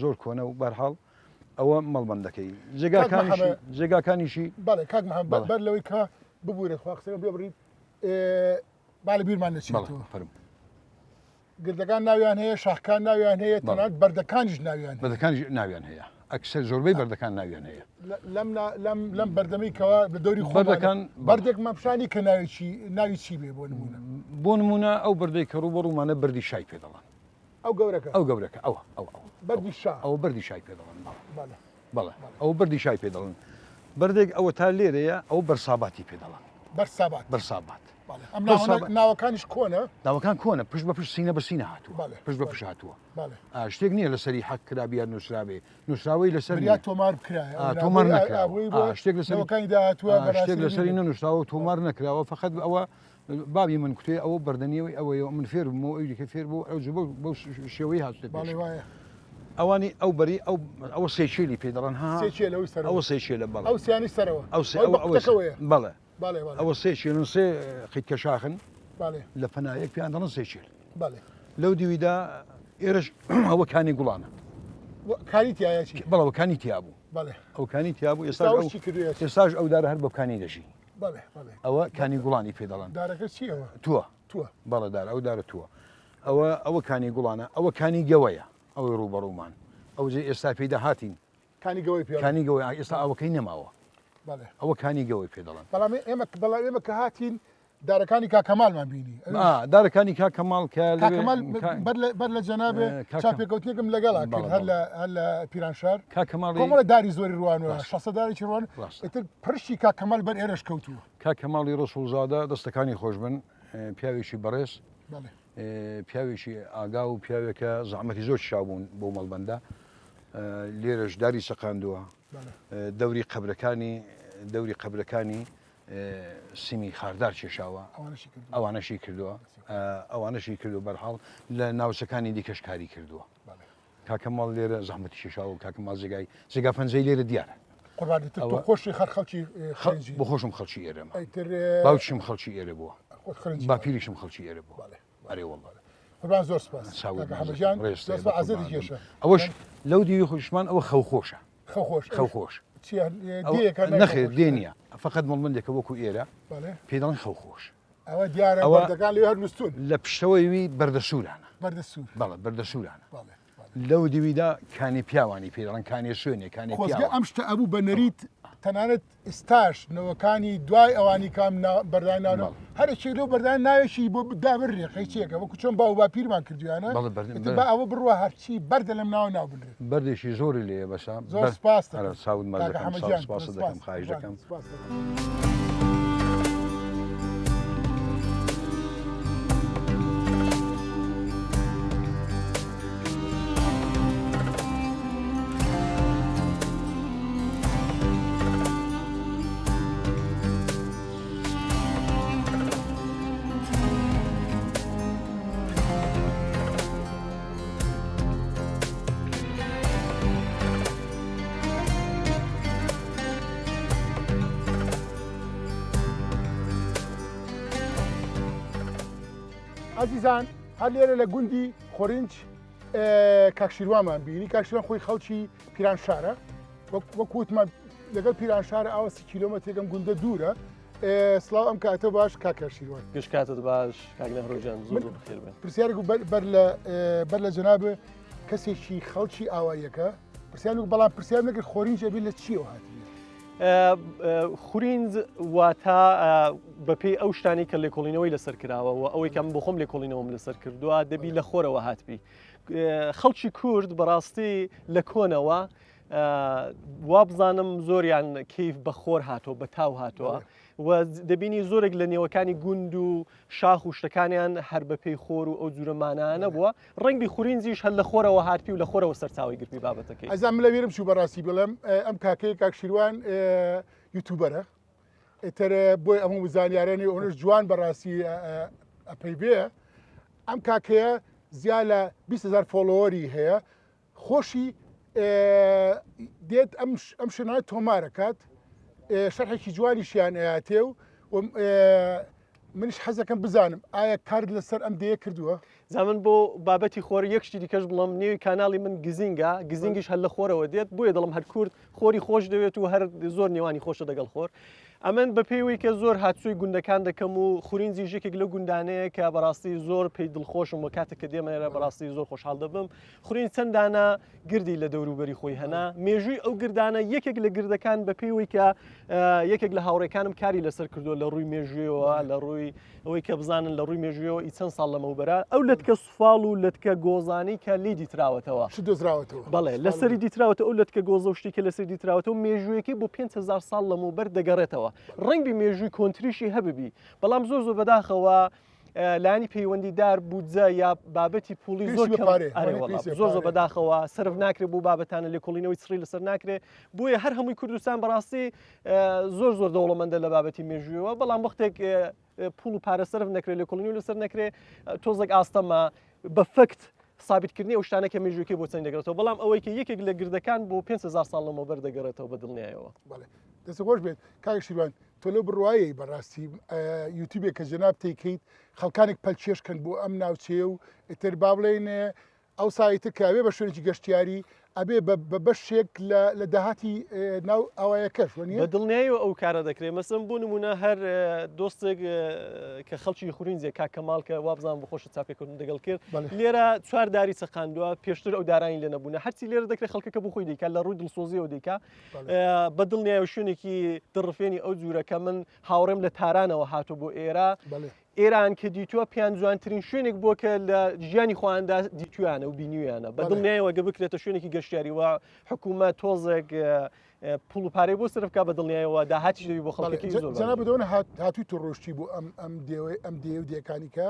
زۆر کۆنە و بەرحاڵ ئەوە مەڵبەندەکەی کاک جێگاکانیشی محەممەد جێگاکانیشی بەڵێ کاک محەممەد بەڵێ بەر لەوەی کە ببوورە خوا قسەکەم پێ بڕیت ئێ، با لە بیرمان بەڵێ نەچێتەوە فەرموو گردەکان ناویان هەیە، شاخکان ناویان هەیە، تەنانەت بەردەکانیش ناویان هەیە. بەردەکانیش ناویان هەیە. ئەکسەر زۆربەی بەردەکان ناویان هەیە. لەم لەم لەم بەردەمەی کەوا لە دەوری خۆمانە بەردەکان بەردێکمان پیشانی کە ناوی چی ناوی چی بێ بۆ نموونە. بۆ نموونە ئەو بەردەی کە ڕووبەڕوومانە بەردی شای پێ دەڵێن. ئەو گەورەکە. ئەو گەورەکە ئەوە ئەوە ئەوە. بەردی شا. ئەوە بەردی شای پێ دەڵێن بەڵێ. بەڵێ. بەڵێ ئەوە بەردی شای پێ دەڵێن. بەردێک ئەوە تا لێرەیە ئەوە بەرساباتی پێ دەڵێن. بەرسابات. بەرسابات. ئەم ناوەکانیش کۆنە؟ ناوەکان کۆنە پشت بە پشت سینە بە سینە هاتووە پشت بە پشت هاتووە شتێک نییە لەسەری حەک کرابی یان نووسرابێ نووسراوەی لەسەر یا تۆمار بکرایە تۆمار نەکراوە شتێک لەسەرەکانی داهاتووە شتێک لەسەری نەنووسراوە تۆمار نەکراوە فقط ئەوە بابی من کوتێ ئەوە بەردەنیەوەی ئەوەیە من فێر بووم و ئەوی دیکە فێر بوو ئەو بەو شێوەی هاتووە ئەوانی ئەو بەری ئەو ئەوە سێچێلی پێ دەڵێن ها ئەوە سێچێلە بەڵێ ئەو سیانی سەرەوە ئەو سێ ئەوە بەڵێ ئەوە سێ چێلن سێ قیتکە شاخن لە پەنایەک پێیان دەڵێن سێ چێل لەو دیویدا ئێرەش ئەوە کانی گوڵانە کانی تایە چی بەڵێ ئەوە کانی تیا بوو ئەو کانی تیا بوو ئێستا ئێستاش ئەو دارە هەر بە کانی دەژی ئەوە کانی گوڵانی پێ دەڵێن دارەکە چیەوە تووە تووە بەڵێ دار ئەو دارە تووە ئەوە ئەوە کانی گوڵانە ئەوە کانی گەوەیە. ئەوەی ڕووبەڕوومان ئەو جێ ئێستا پێیدا هاتین کانی گەوەی پێ کانی گەوەی ئێستا ئاوەکەی نەماوە ئەوە کانی گەوەی پێ دەڵێن بەڵام ئێمە بەڵام ئێمە کە هاتین دارەکانی کاک کەمالمان بینی دارەکانی کاک کەماڵ کە کاک کەمال بەر لە جەنابێ چاپێکەوتنێکم لەگەڵا کرد هەر لە هەر لە پیرانشار کاک کەماڵی کۆمەڵە داری زۆری ڕوانوە شەسە دارێکی ڕوان ئیتر پرشی کاک کەمال بەر ئێرەش کەوتووە. کاک کەماڵی ڕەسوڵزادە دەستەکانی خۆش بن پیاوێکی بەڕێز پیاوێکی ئاگا و پیاوێکە زەحمەتی زۆر کشابوون بۆ مەڵبەندە لێرەش داری سەقاندووە دەوری قەبرەکانی دەوری قەبرەکانی سیمی خاردار کێشاوە ئەوانەشی کردووە ئەوانەشی کردو بەرحاڵ لە ناوچەکانی دیکەش کاری کردووە کاکە ماڵ لێرە زەحمەتی کێشاوە و کاکە ماڵ جێگای جێگا پەنجەی لێرە دیارە قوربانی تر تۆ خۆشی خەر خەڵکی خەرنجی بۆ خۆشم خەڵکی ئێرەمە باوکیشم خەڵکی ئێرە بووە باپیریشم خەڵکی ئێرە بووە ئەرێ وەڵڵا قوربان زۆر سپاس حەمەجان ئەوەش لەو دیوی خۆشمان ئەوە خەوخۆشە خەوخۆش خەوخۆش نەخێر دێ نییە فقط مەڵمەندێکە وەکو ئێرە پێی دەڵێن خەوخۆش ئەوە دیارە بەردەکان لێ هەر نووسون لە پشتەوەی وی بەردەسوورانە بەردەسوور بەڵێ بەردەسوورانە لەو دیویدا کانی پیاوانی پێ دەڵێن کانی سوێنێ کانی خۆزگە ئەم شتە ئەبوو بە نەریت تەنانەت ئیستاش نەوەکانی دوای ئەوانی کام بەردان ناوە هەرێکی لەو بەردان ناوێکی بۆ دابرێ قەیچێکە وەکو چۆن باو باپیرمان کردویانە با ئەوە بڕوە هەرچی بەردە لەم ناوە ناو بنرێت بەردێکی زۆری لێ بەسە زۆر سپاس چاوت مەزەکەم سپاس دەکەم خواهش دەکەم. ئازیزان هەر لێرە لە گوندی خۆرنج کاک شیروانمان بینی کاک شیروان خۆی خەڵکی پیرانشارە وەک وتمان لەگەڵ پیرانشارە ئاوە سی کیلۆمەترێک ئەم گوندە دوورە سڵاو ئەم کاتە باش کاکە شیروان گشت کاتت باش کاک نەهرۆ گیان زۆر زۆر بەخێر بێن پرسیارێک بەر لە بەر لە جەناب کەسێکی خەڵکی ئاواییەکە پرسیار بەڵام پرسیار نەکرد خۆرینج ئەبێ لە چیەوە هاتبێ خورینج واتا بەپێی ئەو شتانی کە لێکۆڵینەوەی لەسەر کراوە و ئەوەی کەم بۆ خۆم لێکۆڵینەوەم لەسەر کردووە دەبی لە خۆرەوە هاتبی خەڵکی کورد بەڕاستی لە کۆنەوە وابزانم زۆریان کەیف بە خۆر هاتۆ بە تاو هاتووە و دەبینی زۆرێک لە نێوەکانی گوند و شاخ و شتەکانیان هەر بە پێی خۆر و ئەو جورە مانانە بووە ڕەنگبی خورینجیش هەر لە خۆرەوە هاتبی و لە خۆرەوە سەرچاوەی گرتبی بابەتەکەی. ئەزان من لە ویرم چوو بەڕاستی بڵێم ئەم کاکەیە کاک شیروان یوتوبەرە ئیتر بۆی ئەم هەموو زانیارانەی ئەوەنەش جوان بەڕاستی ئەپەیبێ ئەم کاکەیە زیا لە 20هزار follower ی هەیە خۆشی دێت ئەم شوێنانە تۆمارەکات شەرحێکی جوانیشیان ئەیاتێ و منیش حەزەکەم بزانم ئایا کارت لەسەر ئەم دێیە کردووە؟ جا من بۆ بابەتی خۆر یەک شتی دیکەش بڵم نێوی کاناڵی من گزینگە گزینگیش هەر لە خۆرەوە دێت بۆیە دەڵم هەر کورد خۆری خۆش دەوێت و هەر زۆر نێوانی خۆشە دەگەڵ خۆر ئەمن بە پێوەی کە زۆر هاتووی گوندەکان دەکەم و خورینجیش یەکێک لەو گوندانەیە کە بەڕاستی زۆر پێی دڵخۆشم و کاتێک کە دێمە بەڕاستی زۆر خۆشحاڵ دەبم خورین چەند دانە گردی لە دەوروبەری خۆی هەنا، مێژووی ئەو گردانە یەکێک لە گردەکان بە پێی کە یەکێک لە هاوڕێکانم کاری لەسەر کردووە لە ڕووی مێژوویەوە لە ڕووی ئەوەی کە بزانن لە ڕووی مێژوویەوە ئی چەند ساڵ لەمەوبەرە ئەو لەتکە سوفاڵ و لەتکە گۆزانی کە لی دیتراوەتەوە چ دۆزراوەتەوە بەڵێ لەسەری دیتراوەتە ئەو لەتکە گۆزە و شتی کە لەسەری دیتراوەتەوە مێژوویەکەی بۆ 5000 ساڵ لەمەوبەر دەگەڕێتەوە ڕەنگبی مێژووی کۆنتریشی هەببی بەڵام زۆر زۆر بەداخەوە لایەنی پەیوەندیدار بودجە یا بابەتی پوڵی زۆر زۆر زۆر بەداخەوە سرف ناکرێت بۆ بابەتانە لێکۆڵینەوەی چڕی لەسەر ناکرێت بۆیە هەر هەمووی کوردستان بەڕاستی زۆر زۆر دەوڵەمەندە لە بابەتی مێژوویەوە بەڵام وەختێک پوڵ و پارە سرف نەکرێت لێکۆڵینەوە لەسەر نەکرێت تۆزێک ئاستەمە بە فەکت سابیتکردنی ئەو شتانە کە مێژووەکەی بۆ چەند دەگەڕێتەوە بەڵام ئەوەی کە یەکێک لە گردەکان بۆ 5000 ساڵ لەمەوبەر دەگەڕێتەوە بە دڵنیایەوە. دەست خۆش بێت کاک شیروان تۆ لەو بڕوایەی بەڕاستی یوتیوبێک کە جەناب تێکەیت خەڵکانێک پەلکێش کەن بۆ ئەم ناوچەیە و ئیتر با بڵێین. ئەوسا ئیتر کە ئەبێ بە شوێنێکی گەشتیاری ئەبێ بە بەشێک لە داهاتی ناو ئاوایەکەش وەنیە؟ بە دڵنیایەوە ئەو کارە دەکرێت مەسەن بۆ نمونە هەر دۆستێک کە خەڵکی خورینجێ کاک کەماڵ کە وابزانم بۆ خۆشت چاپێکردن دەگەڵ کرد لێرە چوار داری چەقاندووە پێشتر ئەو دارانی لێ نەبوونە هەرچی لێرە دەکرێت خەڵکەکە بۆ خۆی دەیکات لە ڕووی دڵسۆزیەوە دەیکا بە دڵنیایەوە شوێنێکی دڕفێنی ئەو جورە کە من هاوڕێم لە تارانەوە هاتوو بۆ ئێرە ئێران کە دیتووە پێیان جوانترین شوێنێک بووە کە لە ژیانی خۆیاندا دیتویانە و بینیویانە بە دڵنیایەوە گە بکرێتە شوێنێکی گەشتیاری و حکوومەت تۆزێک پوڵ و پارەی بۆ سرف بکا بە دڵنیایەوە داهاتیش دەبی بۆ خەڵکەکەی زۆر باش. جەنابت ئەوەنە هاتووی تو ڕۆشتی بۆ ئەم ئەم دێوەی ئەم دێ و دێکانی کە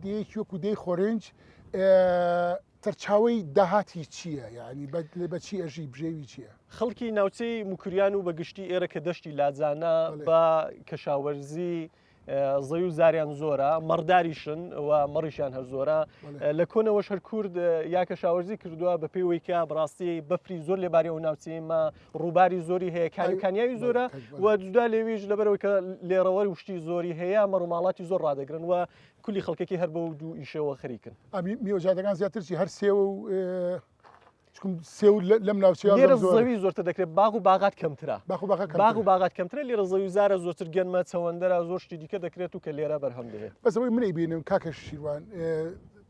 دێیەکی وەکو دێی خۆرنج سەرچاوەی داهاتی چییە یعنی بە چی ئەژی بژێوی چییە؟ خەڵکی ناوچەی موکریان و بە گشتی ئێرە کە دەشتی لاجانە بە کەشاوەرزی زەوی و زاریان زۆرە مەڕداریشن و مەڕیشیان هەر زۆرە لە کۆنەوەش هەر کورد یا کەشاوەرزی کردووە بە پێی کە بەڕاستی بەفری زۆر لێباری ئەو ناوچەیەمە ڕووباری زۆری هەیە کانی و کانیاوی زۆرە و جودا لێویش لەبەرەوەی کە لێڕەوەر وشتی زۆری هەیە مەڕوماڵاتی زۆر ڕادەگرن و کولی خەڵکێکی هەر بەو دوو ئیشەوە خەریکن. میوەجاتەکان زیاتر چی هەر سێوە و چکم سێو لەم ناوچەیە لێرە زەوی زۆرتر دەکرێت باغ و باغات کەمترە باخ و باغات باغ و باغات کەمترە لێرە زەوی زارە زۆرتر گەنمە چەوەندەرە زۆر شتی دیکە دەکرێت و کە لێرە بەرهەم دەهێت بەس ئەوەی منی بینم کاکە شیروان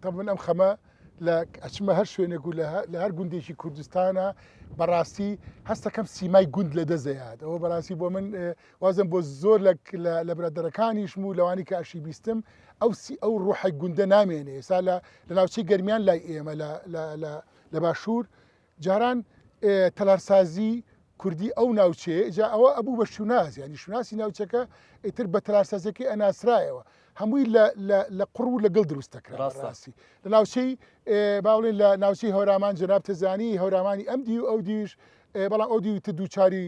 تەبن ئەم خەمە لە ئەچمە هەر شوێنێک و لە هەر گوندێکی کوردستانە بەڕاستی هەستەکەم سیمای گوند لە دەزەیات ئەوە بەڕاستی بۆ من وازم بۆ زۆر لە برادەرەکانیشم و لەوانی کە ئەشی بیستم ئەو سی ئەو ڕوحی گوندە نامێنێ ئێستا لە لە ناوچەی گەرمیان لای ئێمە لە لە لە لە باشوور جاران تەلارسازی کوردی ئەو ناوچەیە جا ئەوە ئەبوو بە شوناس ینی شوناسی ناوچەکە ئیتر بە تەلارسازەکەی ئەناسرایەوە هەمووی لە لە لە قوڕ و لەگەڵ دروست دەکرا ڕاستی لە ناوچەی با بڵێن لە ناوچەی هەورامان جەناب تەزانی هەورامانی ئەم دی و ئەو دیش بەڵام ئەو دیوی تر دووچاری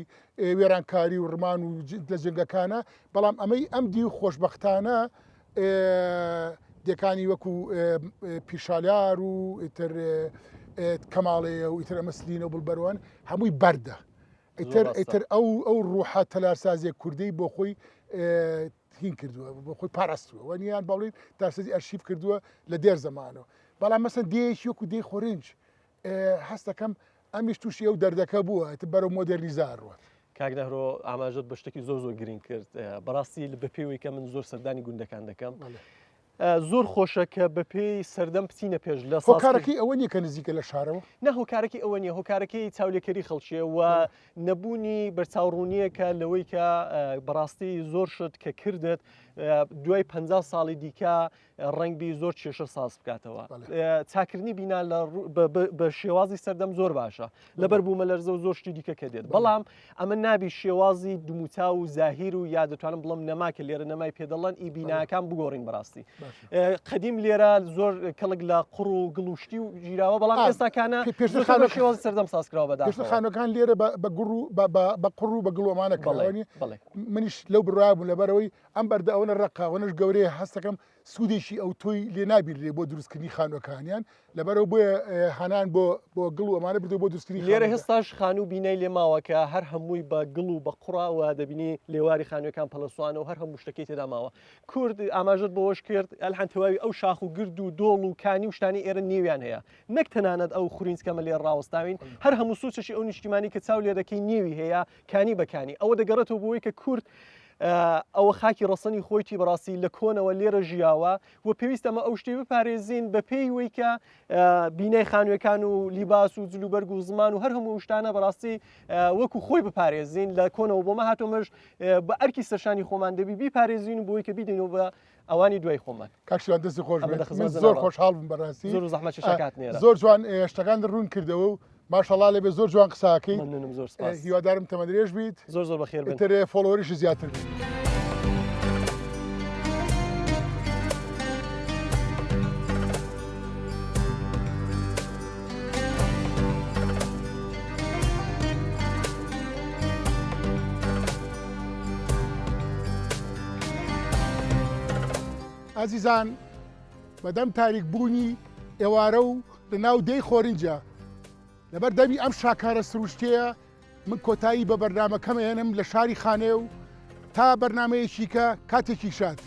وێرانکاری و ڕمان و لە جنگەکانە بەڵام ئەمەی ئەم دی و خۆشببختانە دێکانی وەکو پیرشالار و ئیتر کەماڵەیە و ئیتر ئەمە سلینە و بڵبەروان هەمووی بەردە ئیتر ئیتر ئەو ئەو ڕوحە تەلارسازیە کوردەی بۆ خۆی هین کردووە بۆ خۆی پاراستووە وەنیان باڵین تاسەزی ئەرشیف کردووە لە دێر زەمانەوە بەڵام مەسەن دێیەکی وەکو دێی خۆرنج هەستەکەم ئەمیش تووشی ئەو دەردەکە بووە ئیتر بەرەو مۆدێرنیزە ئەڕوات. کاک نەهرۆ ئاماژەت بە شتێکی زۆر زۆر گرنگ کرد بەڕاستی بە پێوەی کە من زۆر سەردانی گوندەکان دەکەم زۆر خۆشە کە بەپێی سەردەم بچینە پێش لە هۆکارەکەی ئەوە نییە کە نزیکە لە شارەوە نە هۆکارەکەی ئەوە نییە هۆکارەکەی چاولێکەری خەڵکیە و نەبوونی بەرچاوڕوونیەکە لەوەی کە بەڕاستی زۆر شت کە کردت دوای 50 ساڵی دیکە ڕەنگبی زۆر کێشە ساز بکاتەوە چاکردنی بینا لە بە شێوازی سەردەم زۆر باشە لەبەر بوومە لەرزە و زۆر شتی دیکە کە دێت بەڵام ئەمە نابی شێوازی دموچاو و زاهیر و یا دەتوانم بڵم نەما کە لێرە نەمای پێدەڵەن ئی بیناکان بگۆڕین بەڕاستی قدیم لێرە زۆر کەڵک لە قوڕ و گڵوشتی و گیراوە بەڵام ئێستاکانە پێشتر شێوازی سەردەم ساز کراوە بەدا خانەکان لێرە بە گوڕ و بە قوڕ و بە گڵۆمانە کراوە منیش لەو بڕوا بوو لەبەرەوەی ئەم بەردە ئەوەنە ڕەقە ئەوەنەش گەورەیە هەستەکەم سوودێکی ئەوتۆی لێ نابینرێ بۆ دروستکردنی خانووەکانیان لەبەرەوە بۆیە هانان بۆ بۆ گڵ و ئەمانە بردو بۆ دروستکردنی لێرە هێستاش خانوو بینای لێ ماوە کە هەر هەمووی بە گڵ و بە قوڕە و دەبینی لێواری خانووەکان پەلەسوانە و هەر هەموو شتەکەی تێدا ماوە کورد ئاماژەت بەوەش کرد ئەلحان تەواوی ئەو شاخ و گرد و دۆڵ و کانی و شتانی ئێرە نێویان هەیە نەک تەنانەت ئەو خورینسکەمە لێ ڕاوەستاوین هەر هەموو سوچەشی ئەو نیشتیمانی کە چاو لێ دەکەی نێوی هەیە کانی بە کانی ئەوە دەگەڕێتەوە بۆی کە کورد ئەوە خاکی ڕەسەنی خۆیتی بەڕاستی لە کۆنەوە لێرە ژیاوە و پێویستە ئەمە ئەو شتەی بپارێزین بە پێی وەی کە بینای خانووەکان و لیباس و جلوبەرگ و زمان و هەر هەموو شتانە بەڕاستی وەکو خۆی بپارێزین لە کۆنەوە بۆمە هاتۆمەش بە ئەرکی سەرشانی خۆمان دەبی بیپارێزین و بۆی کە بیدەینەوە بە ئەوانی دوای خۆمان. کاک شیوان دەستی خۆش بێت من زۆر خۆشحاڵ بووم بەڕاستی زۆر زەحمەت کێشاکات نێرە زۆر جوان شتەکان ڕوون کردەوە و ماشەڵا لێ بێ زۆر جوان قساکەی ممنونم زۆر سپاس هیوادارم تەمەندرێژ بیت زۆر زۆر بەخێر بن تر follower یش زیاتر بێت. ئازیزان بەدەم تاریک بوونی ئێوارە و لە ناو دێی خۆرنجە لەبەر دەمی ئەم شاکارە سروشتەیە من کۆتایی بە بەرنامەکەم ئێنم لە شاری خانێ و تا بەرنمەیەکی کە کاتێکی شاد.